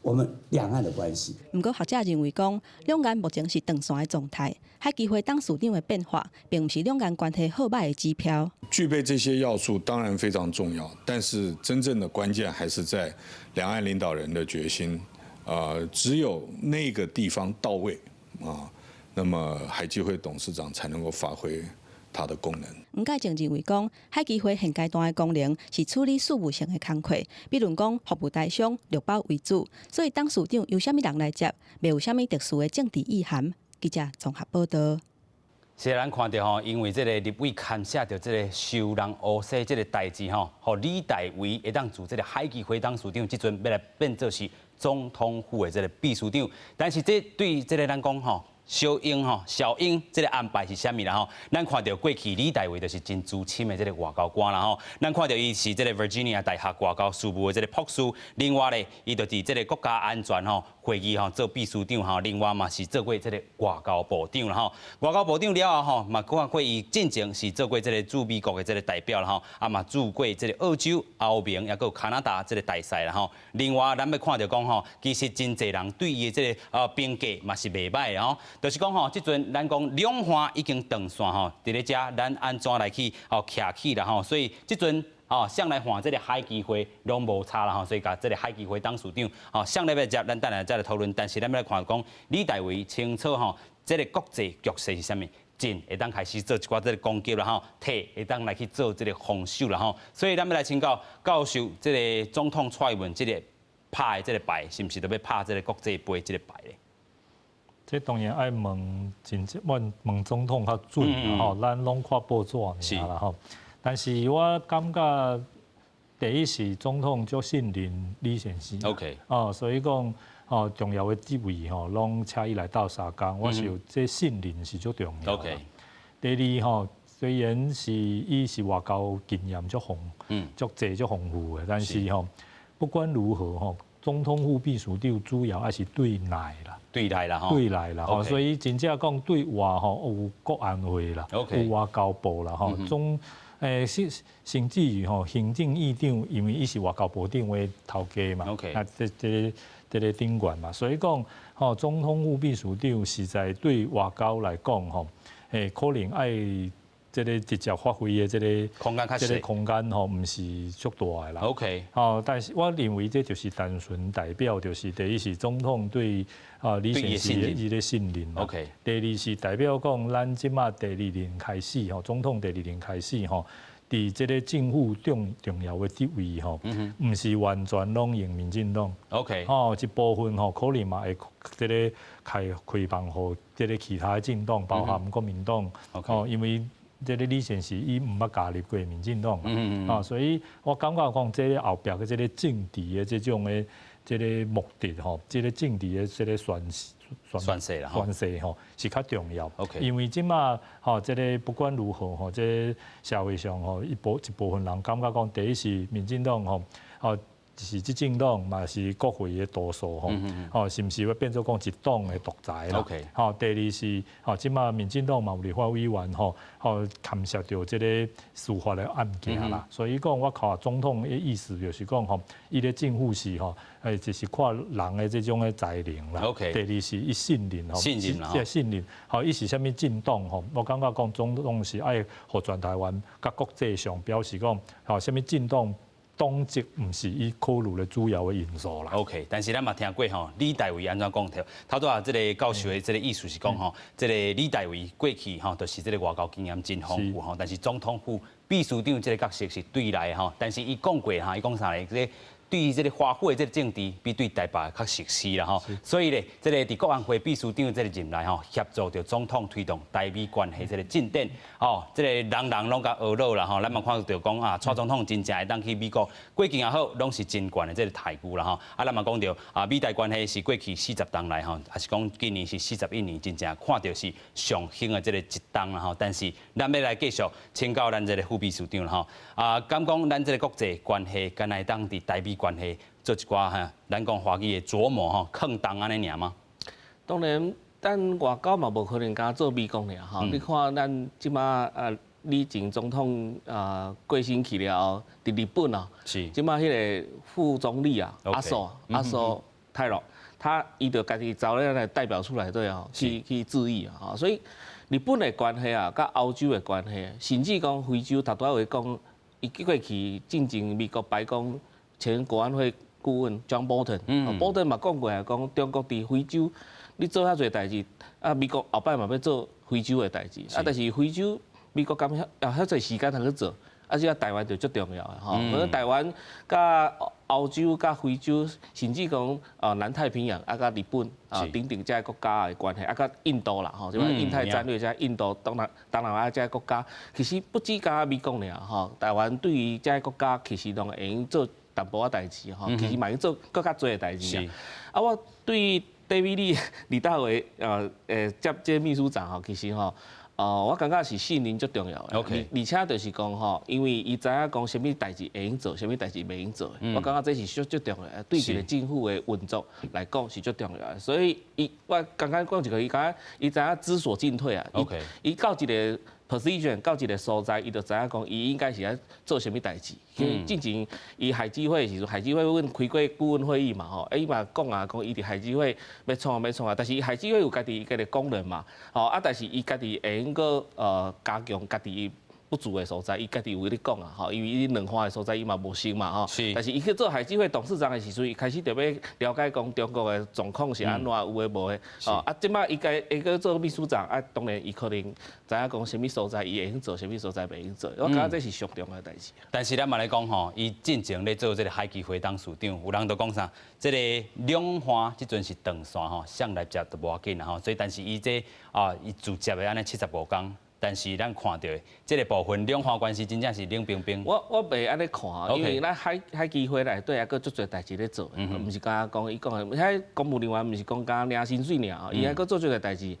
我們兩岸的關係。毋過學者認為講，兩岸目前是斷線的狀態，海基會董事長的變化，並毋是兩岸關係好䆀的指標。具備這些要素當然非常重要，但是真正的關鍵還是在兩岸領導人的決心。只有那個地方到位啊，那麼海基會董事長才能夠發揮它的功能。黃介正認為講，海基會現階段的功能是處理事務性的工課，比如講服務台商、綠保為主，所以董事長由啥物人來接，袂有啥物特殊的政治意涵。記者綜合報道。是咱看著吼，因為這个立委牽涉著這个收人烏西這个代誌吼，予李大維會當做這个海基會董事長，這陣欲來變做是總統府的這个秘書長。但是這對這个咱講吼，小英吼，小英這个安排是啥物啦吼？咱看著過去李大維就是真資深的這个外交官啦吼。咱看著伊是這个 Virginia 大學外交事務的這个博士，另外咧，伊就佇這个國家安全吼會議吼做秘書長吼，另外嘛是做過這个外交部長啦吼。外交部長了後吼，嘛看過伊進前是做過這个駐美國的這个代表啦吼，啊嘛駐過這个澳洲、歐盟，抑閣有加拿大這个大使啦吼。另外，咱欲看著講吼，其實真濟人對伊的這个評價嘛是袂䆀的吼。就是講吼，這陣咱講兩岸已經斷線吼，佇咧遮咱按怎來去吼徛起啦吼，所以這陣哦，誰來換這个海基會攏無差啦吼，所以共這个海基會董事長，吼，誰來欲接，咱等下再來討論。但是咱欲來看講李大維清楚吼，這个國際局勢是啥物？進會當開始做一寡這个攻擊啦吼，退會當來去做這个防守啦吼。所以咱欲來請教教授，這个總統蔡英文這个拍的這个牌，是毋是著欲拍這个國際杯這个牌咧？這當然愛問真正問問總統較準啦吼，咱攏看報紙爾啦吼。但是我感覺第一是總統足信任李先生 哦，所以講哦重要的職位吼，攏請伊來鬥相共，我想這信任是足重要。 第二吼，雖然是伊是外交經驗足豐，足濟足豐富的，但是吼不管如何吼，總統府秘書長主要還是對內啦，對內啦，對內啦，吼，所以真正講對外吼有國安會啦，有外交部啦，吼，總甚甚至於吼行政院長，因為伊是外交部長的頭家嘛，啊，這個長官嘛，所以講吼總統府秘書長實在對外交來講吼，可能愛這个直接發揮的這个空間這个空間吼，毋是足大的啦。 吼，但是我認為這就是單純代表，就是第一是總統對啊李先生的一个信任。 第二是代表講，咱這馬第二任開始吼，總統第二任開始吼，佇這个政府重重要的職位吼，毋是完全攏用民進黨。 吼，一部分吼可能嘛會這个開開放予這个其他的政黨，包含國民黨。吼，因為這个李先生伊毋捌加入過民進黨嘛，啊，所以我感覺講這个後壁的這个政治的這種的這个目的吼，這个政治的這个宣宣誓啦，宣誓吼是較重要。 因為這馬吼這个不管如何吼，這个社會上吼一部分人感覺講，第一是民進黨吼，哦是執政黨嘛是國會的多數吼，吼是毋是會變做講一黨的獨裁啦？ 吼，第二是吼，這馬民進黨嘛有立法委員吼，吼牽涉著這个司法的案件啦，所以講我看總統的意思就是講吼，伊的政府是吼，就是看人的這種的才能啦。 第二是伊信任吼，信任啦，信任，吼，伊是啥物政黨吼？我感覺講總統是愛予全台灣佮國際上表示講，吼，啥物政黨。黨籍毋是伊考慮的主要的因素啦。 OK，但是咱嘛聽過吼，李大維按怎講著？頭拄仔這个教授的這个意思是講吼，這个李大維過去吼，就是這个外交經驗真豐富吼，但是總統府秘書長這个角色是對內吼，但是伊講過哈，伊講啥咧？這个對於這个華府的這个政治，比對台北較熟悉啦吼，所以咧，這个佇國安會秘書長這个任內吼，協助著總統推動台美關係這个進展，吼，這个人人攏共呵咾啦吼，咱嘛看著講啊，蔡總統真正會當去美國，過境也好，攏是真懸的這个待遇啦吼。啊，咱嘛講著啊，美台關係是過去40冬來吼，還是講今年是41年，真正看著是上興的這个一冬啦吼。但是咱欲來繼續請教咱這个副秘書長啦吼，啊，敢講咱這个國際關係，敢會當佇台美關係做一寡哈，咱講華語的琢磨吼，囥重按呢爾嗎？當然，咱外交嘛無可能敢做美國爾吼。你看咱這馬啊，李前總統啊過身去了後，佇日本啊，這馬彼个副總理啊，麻生麻生太郎，他伊就家己找咧來代表出來對哦，去致意啊，所以日本的關係啊，佮歐洲的關係，甚至講非洲，頭拄仔話講，伊過去進前美國白宮前國安會顧問 John Bolton，Bolton 嘛講過啊，講中國佇非洲你做遐濟代誌，啊美國後擺嘛欲做非洲的代誌，啊但是非洲美國敢遐遐濟時間通去做，啊這個台灣就足重要的吼，可能台灣佮歐洲、佮非洲，甚至講啊南太平洋啊佮日本啊等等這个國家的關係，啊佮印度啦吼，這個印太戰略這印度、東南亞這个國家，其實不止佮美國爾吼，台灣對於這个國家其實攏會用做淡薄仔代誌吼，其實嘛用做閣較濟的代誌啊。啊，我對 David 李李大維接這秘書長吼，其實吼，我感覺是信任足重要的。 而且就是講吼，因為伊知影講啥物代誌會用做，啥物代誌袂用做的。我感覺這是足足重要的，對一個政府的運作來講是足重要的。所以伊我剛剛講一個，伊感覺伊知影知所進退啊。伊到一个 position 到一个所在，伊就知影講伊應該是愛做啥物代誌。因為進前伊海基會時陣，海基會阮開過顧問會議嘛吼，啊伊嘛講啊，講伊佇海基會欲創欲創啊，但是伊海基會有家己一个功能嘛，吼啊，但是伊家己會用閣加強家己不足的所在，伊家己有咧講啊，吼，因為伊兩岸的所在伊嘛無熟嘛，吼。但是伊去做海基會董事長的時陣，伊開始就欲了解講中國的狀況是按怎，有的無的。哦，啊，這擺伊家伊閣做秘書長，啊，當然伊可能知影講啥物所在伊會用做，啥物所在袂用做。我感覺這是上重要的代誌。但是咱嘛來講吼，伊進前咧做這个海基會董事長，有人就講啥？這个兩岸這陣是斷線吼，誰來接都無要緊啦吼。所以，但是伊這啊，伊自接的按呢75工。但是咱看著這个部分，兩岸關係真正是冷冰冰。我袂按呢看，因為咱海基會內底猶閣足濟代誌咧做，毋是敢若講伊講的，遐公務人員毋是講敢領薪水爾，伊猶閣做足濟代誌。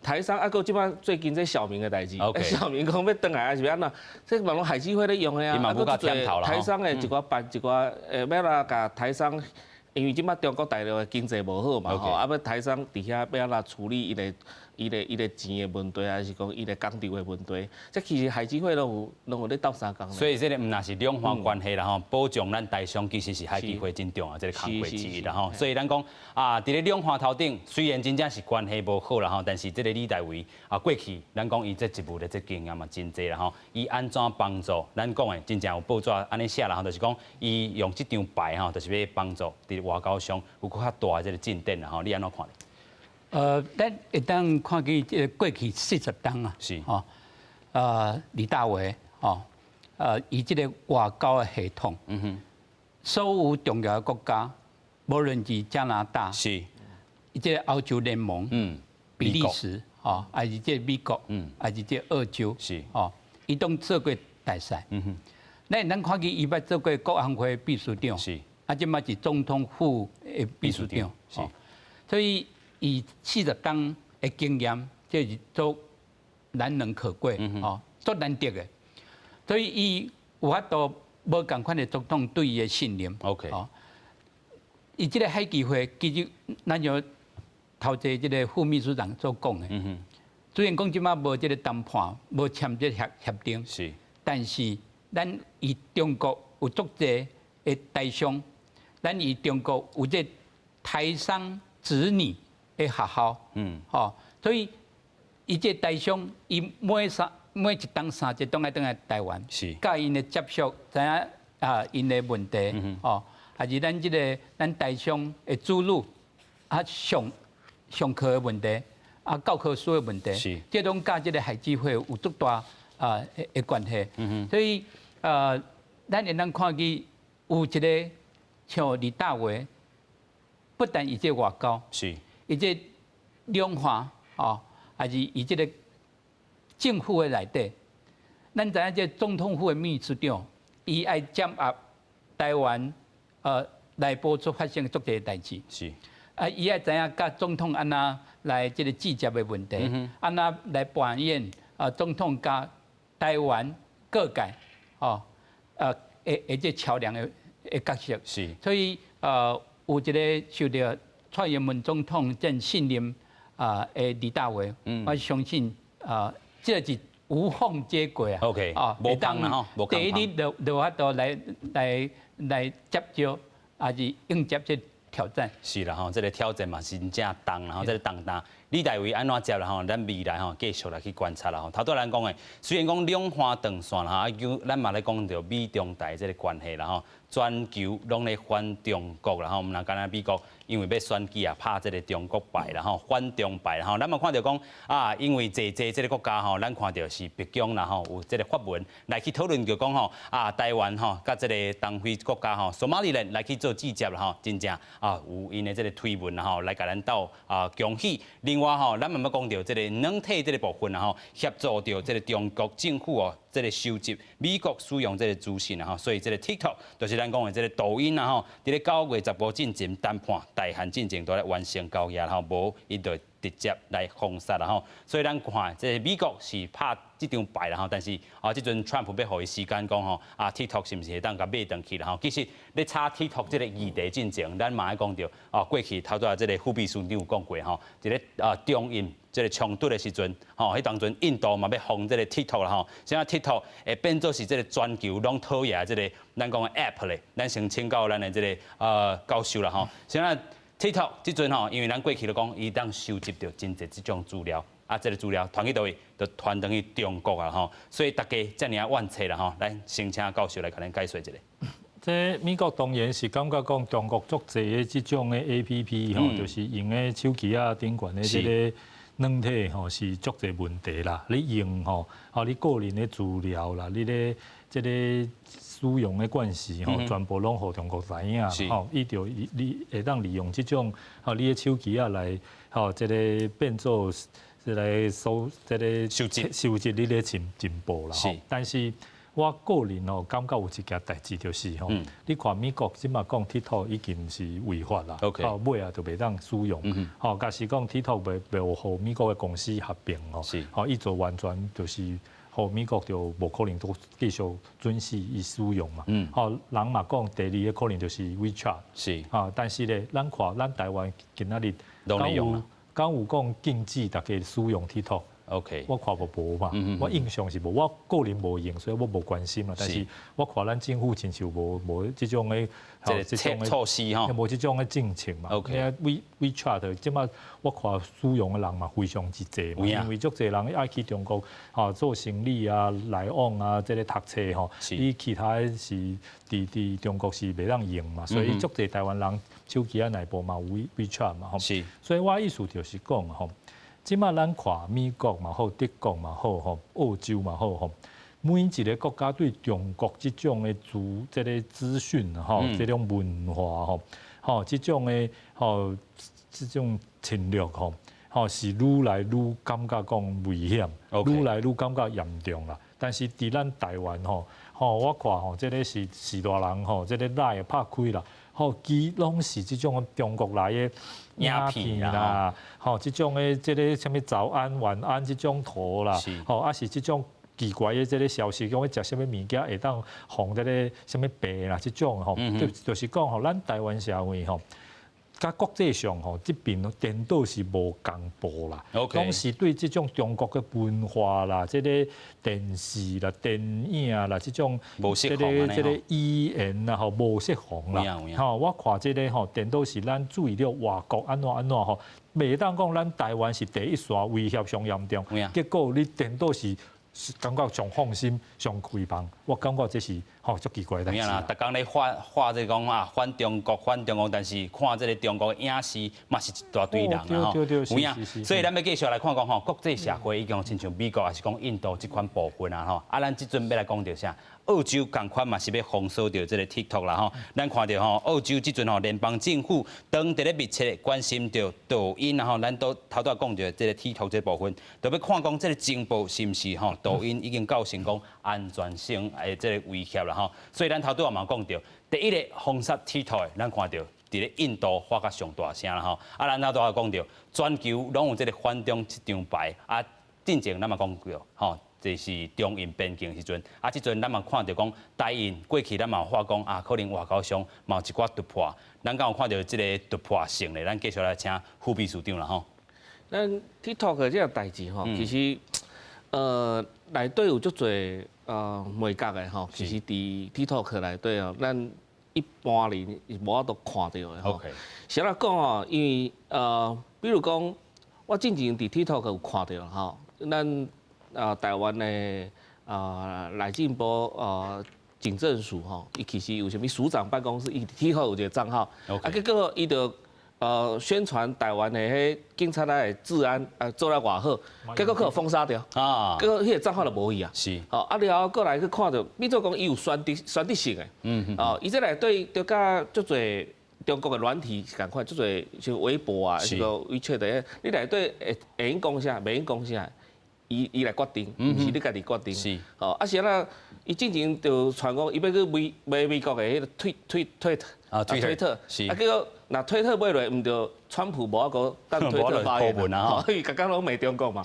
台商啊，閣這擺最近這小明的代誌，小明講欲轉來還是欲按怎？這嘛攏海基會咧用的啊，啊閣足濟台商的一寡辦一寡，欲按怎共台商？因為這擺中國大陸的經濟無好嘛，吼，啊，欲台商佇遐欲按怎處理伊的錢的問題，還是講伊的工廠的問題？這其實海基會攏有咧鬥相共。所以這个毋但是兩岸關係啦吼，保障咱台商其實是海基會真重要這个工課之一啦吼。所以咱講啊，佇咧兩岸頭頂雖然真正是關係無好啦吼，但是這个李大維啊過去咱講伊這職務的這經驗嘛真濟啦吼，伊按怎幫助咱講的真正有報紙按呢寫啦吼，就是講伊用這張牌吼，就是欲幫助佇外交上有閣較大的這个進展啦吼，你按怎看咧？咱會當看見這个過去40冬啊，吼，李大維，吼，伊這个外交的系統，所有重要的國家，無論是加拿大，伊這个歐洲聯盟，比利時，吼，還是這个美國，還是這个澳洲，吼，伊攏做過大使。咱看見伊捌做過國安會秘書長，啊，這擺是總統府的秘書長，所以伊40冬的經驗，這是足難能可貴，吼，足難得的。所以伊有法度無仝款的總統對伊的信任。 吼，伊這个海基會其實咱像頭前這个副秘書長所講的，雖然講這擺無這个談判，無簽這協定，但是咱與中國有足濟的台商，咱與中國有這台商子女的學校，吼，所以伊這台商，伊每一冬3節攏愛轉來台灣，佮𪜶的接觸，知影啊𪜶的問題，吼，還是咱這个咱台商的子女啊上課的問題，啊教科書的問題，這攏佮這个海基會有足大啊的關係，所以咱會當看見有一个像李大維，不但伊這外交，伊這兩岸哦，還是伊這个政府的內底，咱知影這總統府的秘書長，伊愛掌握台灣內部所發生的足濟代誌，啊，伊愛知影佮總統按怎來這个接觸的問題，按怎來扮演啊總統佮台灣各界哦，會這橋梁的角色，所以有一个受著蔡英文總統真信任啊的李大維，我相信啊，這個是無縫接軌啊。 啊，無當啦吼，第一日就有法度來接招，還是應接這挑戰。是啦吼，這个挑戰嘛是真正重啦吼，這个重擔。李大維按怎接啦吼？咱未來吼繼續來去觀察啦吼。頭拄仔咱講的，雖然講兩岸斷線啦吼，啊，咱嘛咧講著美中台這个關係啦吼，全球攏咧反中國啦吼，毋但干焦美國，因為欲選舉啊，拍這个中國牌啦吼，反中牌啦吼。咱嘛看著講啊，因為濟濟這个國家吼，咱看著是白宮啦吼，有這个發文來去討論，就講吼啊，台灣吼，佮這个東非國家吼，索馬里蘭來去做接觸啦吼，真正啊有𪜶的這个推文啦吼，來共咱鬥啊恭喜。另外吼，咱嘛欲講著這个軟體這个部分啦吼，協助著這个中國政府哦，這个收集美國使用這个資訊啦吼，所以這个 TikTok 就是咱講的這个抖音啦吼，佇咧9月15進前談判大限進前都來完成交易啦吼，無伊就直接來封殺啦吼。所以咱看這个美國是拍這張牌啦吼，但是啊，這陣川普欲予伊時間講吼，啊 TikTok 是毋是會當共買轉去啦吼？其實咧炒 TikTok 這个議題進前，咱嘛愛講著啊，過去頭拄仔這个副秘書長有講過吼，一个啊中印這个衝突的時陣，吼，彼當陣印度嘛欲封這个 TikTok 啦吼，現在 TikTok 會變做是這个全球攏討厭這个咱講的 App 咧，咱先請教咱的這个教授啦吼，現在 TikTok 這陣吼，因為咱過去咧講，伊當收集著真濟這種資料，啊，這个資料傳去佗位，就傳轉去中國啊吼，所以大家遮爾仔怨氣啦吼，來先請教授來共咱解說一下。這美國當然是感覺講中國足濟的這種的 APP 吼，就是用的手機仔頂懸的這个軟體吼，是足濟問題啦。你用吼，吼你個人的資料啦，你咧這个使用的關係吼，全部攏予中國知影吼，伊就你會當利用這種吼你的手機仔來吼，這个變做來收這个收集收集你的情報啦。但是我個人吼感覺有一件代誌就是吼，你看美國這馬講 TikTok 已經是違法啦，吼尾仔就袂當使用，吼假使講 TikTok 袂予美國的公司合併吼，吼伊就完全就是予美國就無可能閣繼續准許伊使用嘛，吼人嘛講第二个可能就是 WeChat，啊，但是咧，咱看咱台灣今仔日敢有敢有講禁止大家使用 TikTok？ 我看無無嘛，我印象是無，我個人無用，所以我無關心啦。但是我看咱政府親像無這種的這種的措施吼，無這種的政策嘛。 WeChat 這馬我看使用的人嘛非常之濟嘛，因為足濟人愛去中國吼做生意啊、來往啊、這个讀冊吼，你其他的是佇中國是袂當用嘛，所以足濟台灣人手機仔內部嘛有 WeChat 嘛吼。所以我意思就是講吼。這馬咱看美國嘛好，德國嘛好，吼，澳洲嘛好，吼，每一个國家對中國這種的資這个資訊吼，這種文化吼，吼，這種的吼，這種侵略吼，吼是愈來愈感覺講危險，愈來愈感覺嚴重啦。但是佇咱台灣吼，吼我看吼，這个是序大人吼，這个 LINE 拍開啦。吼，其攏是這種中國來的影片啦，吼，這種的這个啥物早安晚安這種圖啦，吼，啊是這種奇怪的這个消息，講欲食啥物物件會當防這个啥物病啦，這種吼，就是講吼，咱台灣社會吼，佮國際上吼，這邊顛倒是無共步啦，攏是對這種中國的文化啦，這个電視啦、電影啦，這種這个這个語言啦吼，無設防啦，吼，我看這个吼，顛倒是咱注意著外國按怎按怎吼，袂當講咱台灣是第一線威脅上嚴重，結果你顛倒是感覺上放心、上開放，我感覺這是吼足奇怪的代誌。啦，逐工咧發發這個講啊，反中國、反中國，但是看這个中國的影視嘛是一大堆人啊吼。有影。所以咱欲繼續來看講吼，國際社會已經親像美國，抑是講印度這款部分啊吼。啊，咱這陣欲來講著啥？澳洲仝款嘛是欲封鎖著這个 TikTok 啦吼。咱看著吼，澳洲這陣吼聯邦政府當佇咧密切關心著抖音啊吼，咱都頭拄仔講著這个 TikTok 這部分，就欲看講這个情報是毋是吼抖音已經構成講安全性的這个威脅啦吼。所以咱頭拄仔嘛講著，第一个封殺 TikTok 的，咱看著佇咧印度發較上大聲啦吼。啊，咱頭拄仔講著，全球攏有這个反中這張牌啊，進前咱嘛講過吼。就是中印邊境時陣，啊，這陣咱嘛看著講，台印過去咱嘛有話講啊，可能外交上嘛有一寡突破，咱敢有看著這个突破性咧？咱繼續來請副秘書長啦吼。咱 TikTok 這个代誌吼，其實內底有足濟眉角的吼，其實佇 TikTok 內底哦，咱一般人是無法度看著的吼。實來講哦，因為比如講，我進前佇 TikTok 有看著吼，咱台灣的內政部警政署吼，伊其實有啥物署長辦公室，伊 TikTok 有一个帳號，啊結果伊就宣傳台灣的彼警察的治安做得偌好，結果予封殺掉，啊，結果彼个帳號就無去啊，吼啊了後閣來去看著，變做講伊有選擇性的，哦，伊這內底就佮足濟中國的軟體是仝款，足濟像微博啊，這個 WeChat 的，你內底會用講啥，袂用講啥。伊來決定，毋是你家己決定。哦，啊是按怎，伊進前就傳講，伊欲去買買美國的彼个推推推特，啊推特，啊結果若推特買落，毋著川普無法度當推特發言啊，伊逐工攏罵中國嘛。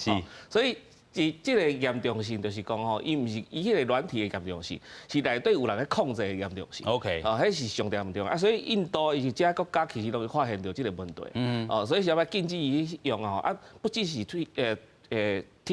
所以這這个嚴重性就是講吼，伊毋是伊彼个軟體的嚴重性，是內底有人咧控制的嚴重性。 哦，彼是上嚴重啊，所以印度伊是這國家其實攏會發現著這个問題。哦，所以啥物禁止伊用吼，啊，不只是推。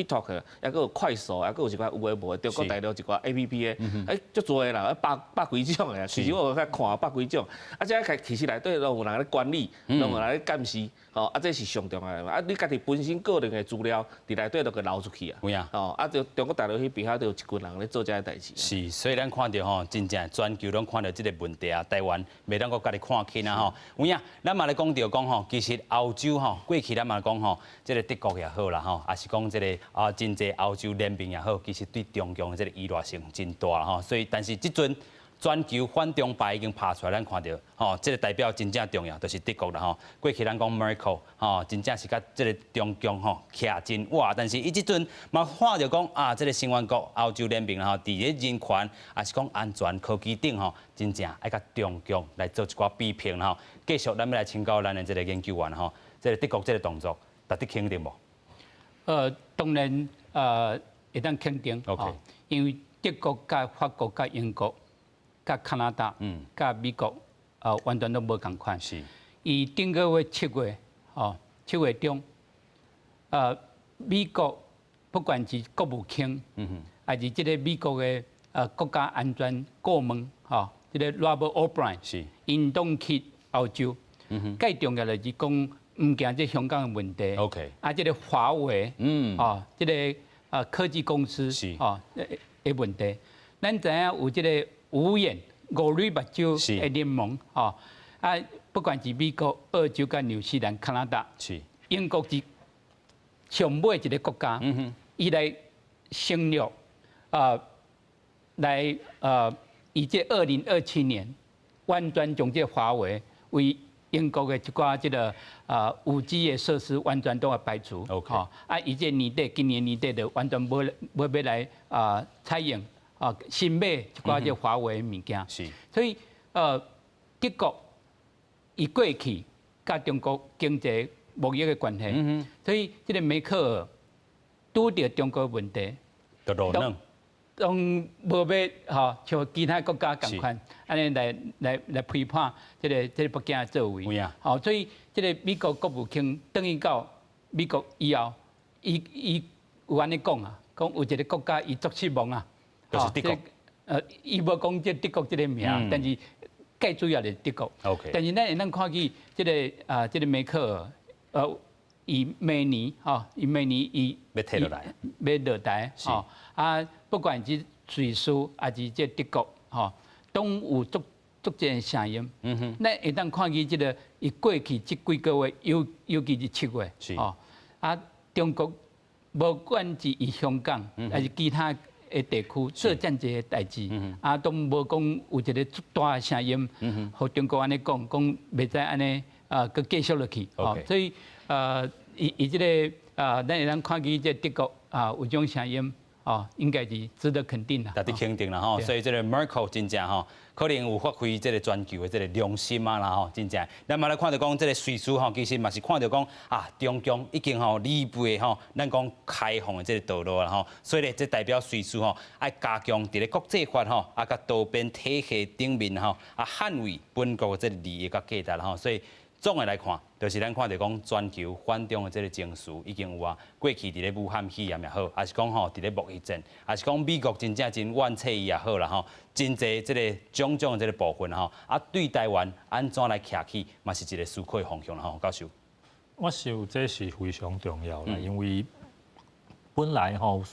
TikTok，抑閣有快手，抑閣有一寡有的無的，中國大陸一寡 APP 的，欸，足濟的啦，百幾種的。其實我有在看百幾種，啊，這其實內底攏有人咧管理，攏有人咧監視，吼，啊，這是上重要的。啊，你家己本身個人的資料，佇內底就共流出去啊。有影。吼，啊，就中國大陸彼邊遐就有一群人咧做這个代誌。是，所以咱看著吼，真正全球攏看著這个問題啊，台灣袂當閣家己看輕啊吼。有影，咱嘛咧講著講吼，其實歐洲吼，過去咱嘛講吼，這个德國也好啦吼，抑是講這个啊，真濟歐洲聯盟也好，其實對中共的這个依賴性真大吼。所以，但是這陣全球反中牌已經拍出來，咱看著吼，這个代表真正重要，就是德國啦吼。過去咱講 Merkel 吼，真正是佮這个中共吼徛真倚，但是伊這陣嘛看著講啊，這个成員國歐洲聯盟吼，佇咧人權抑是講安全科技頂吼，真正愛佮中共來做一寡比拼吼。繼續，咱欲來請教咱的這个研究員吼，這个德國這个動作，值得肯定無？當然會當肯定，OK，因為德國佮法國佮英國、佮加拿大、佮美國，完全攏無仝款。伊頂個月7月，吼，7月中，美國不管是國務卿，抑是這个美國的國家安全顧問，吼，這个 Robert O'Brien，𪜶攏去歐洲。蓋重要的是講，毋驚這香港的問題。 啊，這个華為，哦，這个科技公司，哦的問題。咱知影有這个五眼五蕊目睭的聯盟，吼啊，不管是美國、澳洲、佮紐西蘭、加拿大、英國是上尾一个國家，伊來承諾啊，來伊這2027年完全將這華為為英國的一寡這个5G 的設施完全都要排除。 啊，伊這年底今年年底就完全無無欲來啊採用啊新買一寡這華為的物件。所以德國伊過去佮中國經濟貿易的關係，所以這个梅克爾拄著中國問題，就落軟，攏無欲吼像其他國家仝款，按呢來批判這个北京的作為。吼，所以這个美國國務卿轉去到美國以後，伊有按呢講啊，講有一个國家伊足失望啊，就是德國。伊無講這德國這个名，但是蓋主要是德國。 但是咱會當看見這个啊，這个梅克爾，伊明年吼，伊明年伊欲退落來，欲落台，吼啊，不管是瑞士抑是這德國，吼，攏有足足濟聲音。咱會當看見這个伊過去這幾個月，尤其是7月，吼啊，中國無管是伊香港，抑是其他的地區做遮濟的代誌，啊，都無講有一个足大的聲音，予中國按呢講，講袂使按呢啊，閣繼續落去。所以伊這个啊，咱會當看見這德國啊有這種聲音，哦，應該是值得肯定啦。值得肯定啦吼，所以這个 Merkel 真正吼，可能有發揮這个全球的這个良心啊啦吼，真正。咱嘛來看著講這个瑞士吼，其實嘛是看著講啊，中共已經吼離背吼，咱講開放的這个道路啦吼，所以咧，這代表瑞士吼愛加強佇咧國際法吼，啊，佮多邊體系頂面吼，啊，捍衛本國的這个利益佮價值啦吼，所以。總的來看，就是咱看著講全球反中的這个情緒已經有啊。過去佇咧武漢肺炎也好，抑是講吼佇咧貿易戰，抑是講美國真正真怨切伊也好啦吼，真濟這个種種的這个部分吼，啊對台灣按怎來徛起，嘛是一个思考的方向啦吼，教授。我想這是非常重要啦，因為本來吼，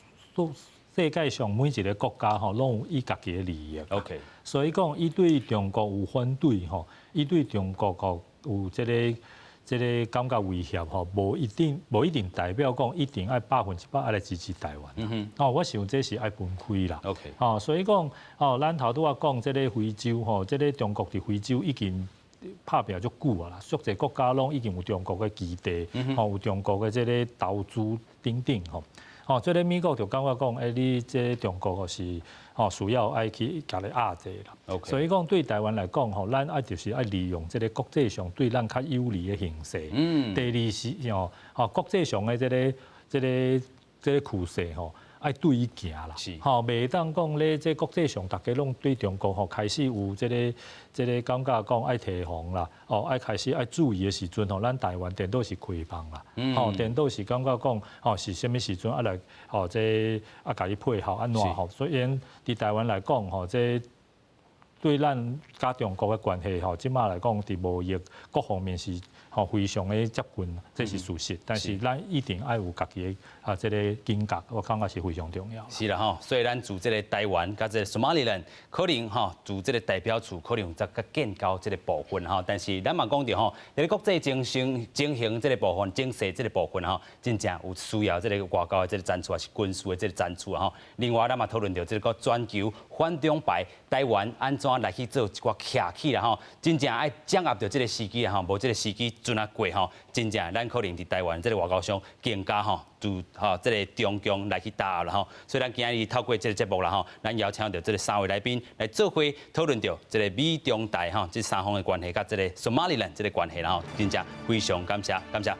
世界上每一个國家吼，攏有伊家己的利益。 所以講，伊對中國有反對吼，伊對中國吼有這个感覺威脅吼，無一定代表講一定愛100%愛來支持台灣。哦，我想這是愛分開啦。 哦，所以講，哦，咱頭拄仔講這个非洲吼，這个中國佇非洲已經拍拚足久啊啦，足濟國家攏已經有中國的基地，吼，有中國的這个投資等等吼。哦，這个美國就感覺講，欸，你這中國是吼需要愛去共你壓制啦。 所以講對台灣來講吼，咱愛就是愛利用這个國際上對咱較有利的形勢。第二是吼，吼國際上的這个趨勢吼，愛對伊行啦，吼，袂當講咧，這國際上逐家攏對中國吼開始有這個感覺講愛提防啦，哦，愛開始愛注意的時陣吼，咱台灣顛倒是開放啦，吼，顛倒是感覺講吼是啥物時陣啊來吼這啊共伊配合按怎吼，所以佇台灣來講吼，這對咱佮中國的關係吼，這馬來講佇貿易各方面是吼非常的接近，這是事實。但是咱一定愛有家己的啊，這个警覺，我感覺是非常重要。是啦吼，所以咱駐這个台灣佮這个 Somaliland 可能吼駐這个代表處可能有則較建交這个部分吼，但是咱嘛講著吼，佇咧國際情形情形這个部分，情勢這个部分吼，真正有需要這个外交的這个層次，抑是軍事的這个層次吼。另外，咱嘛討論著這个全球反中牌，台灣按怎來去做一寡徛起啦吼，真正愛掌握著這个時機啦吼，無這个時機陣仔過吼，真正咱可能佇台灣這个外交上更加吼，就吼這个中共來去打壓啦吼。所以咱今日透過這个節目啦吼，咱邀請著這个三位來賓來做伙討論著這个美中台吼這三方的關係，佮這个 Somaliland 這个關係啦吼，真正非常感謝，感謝。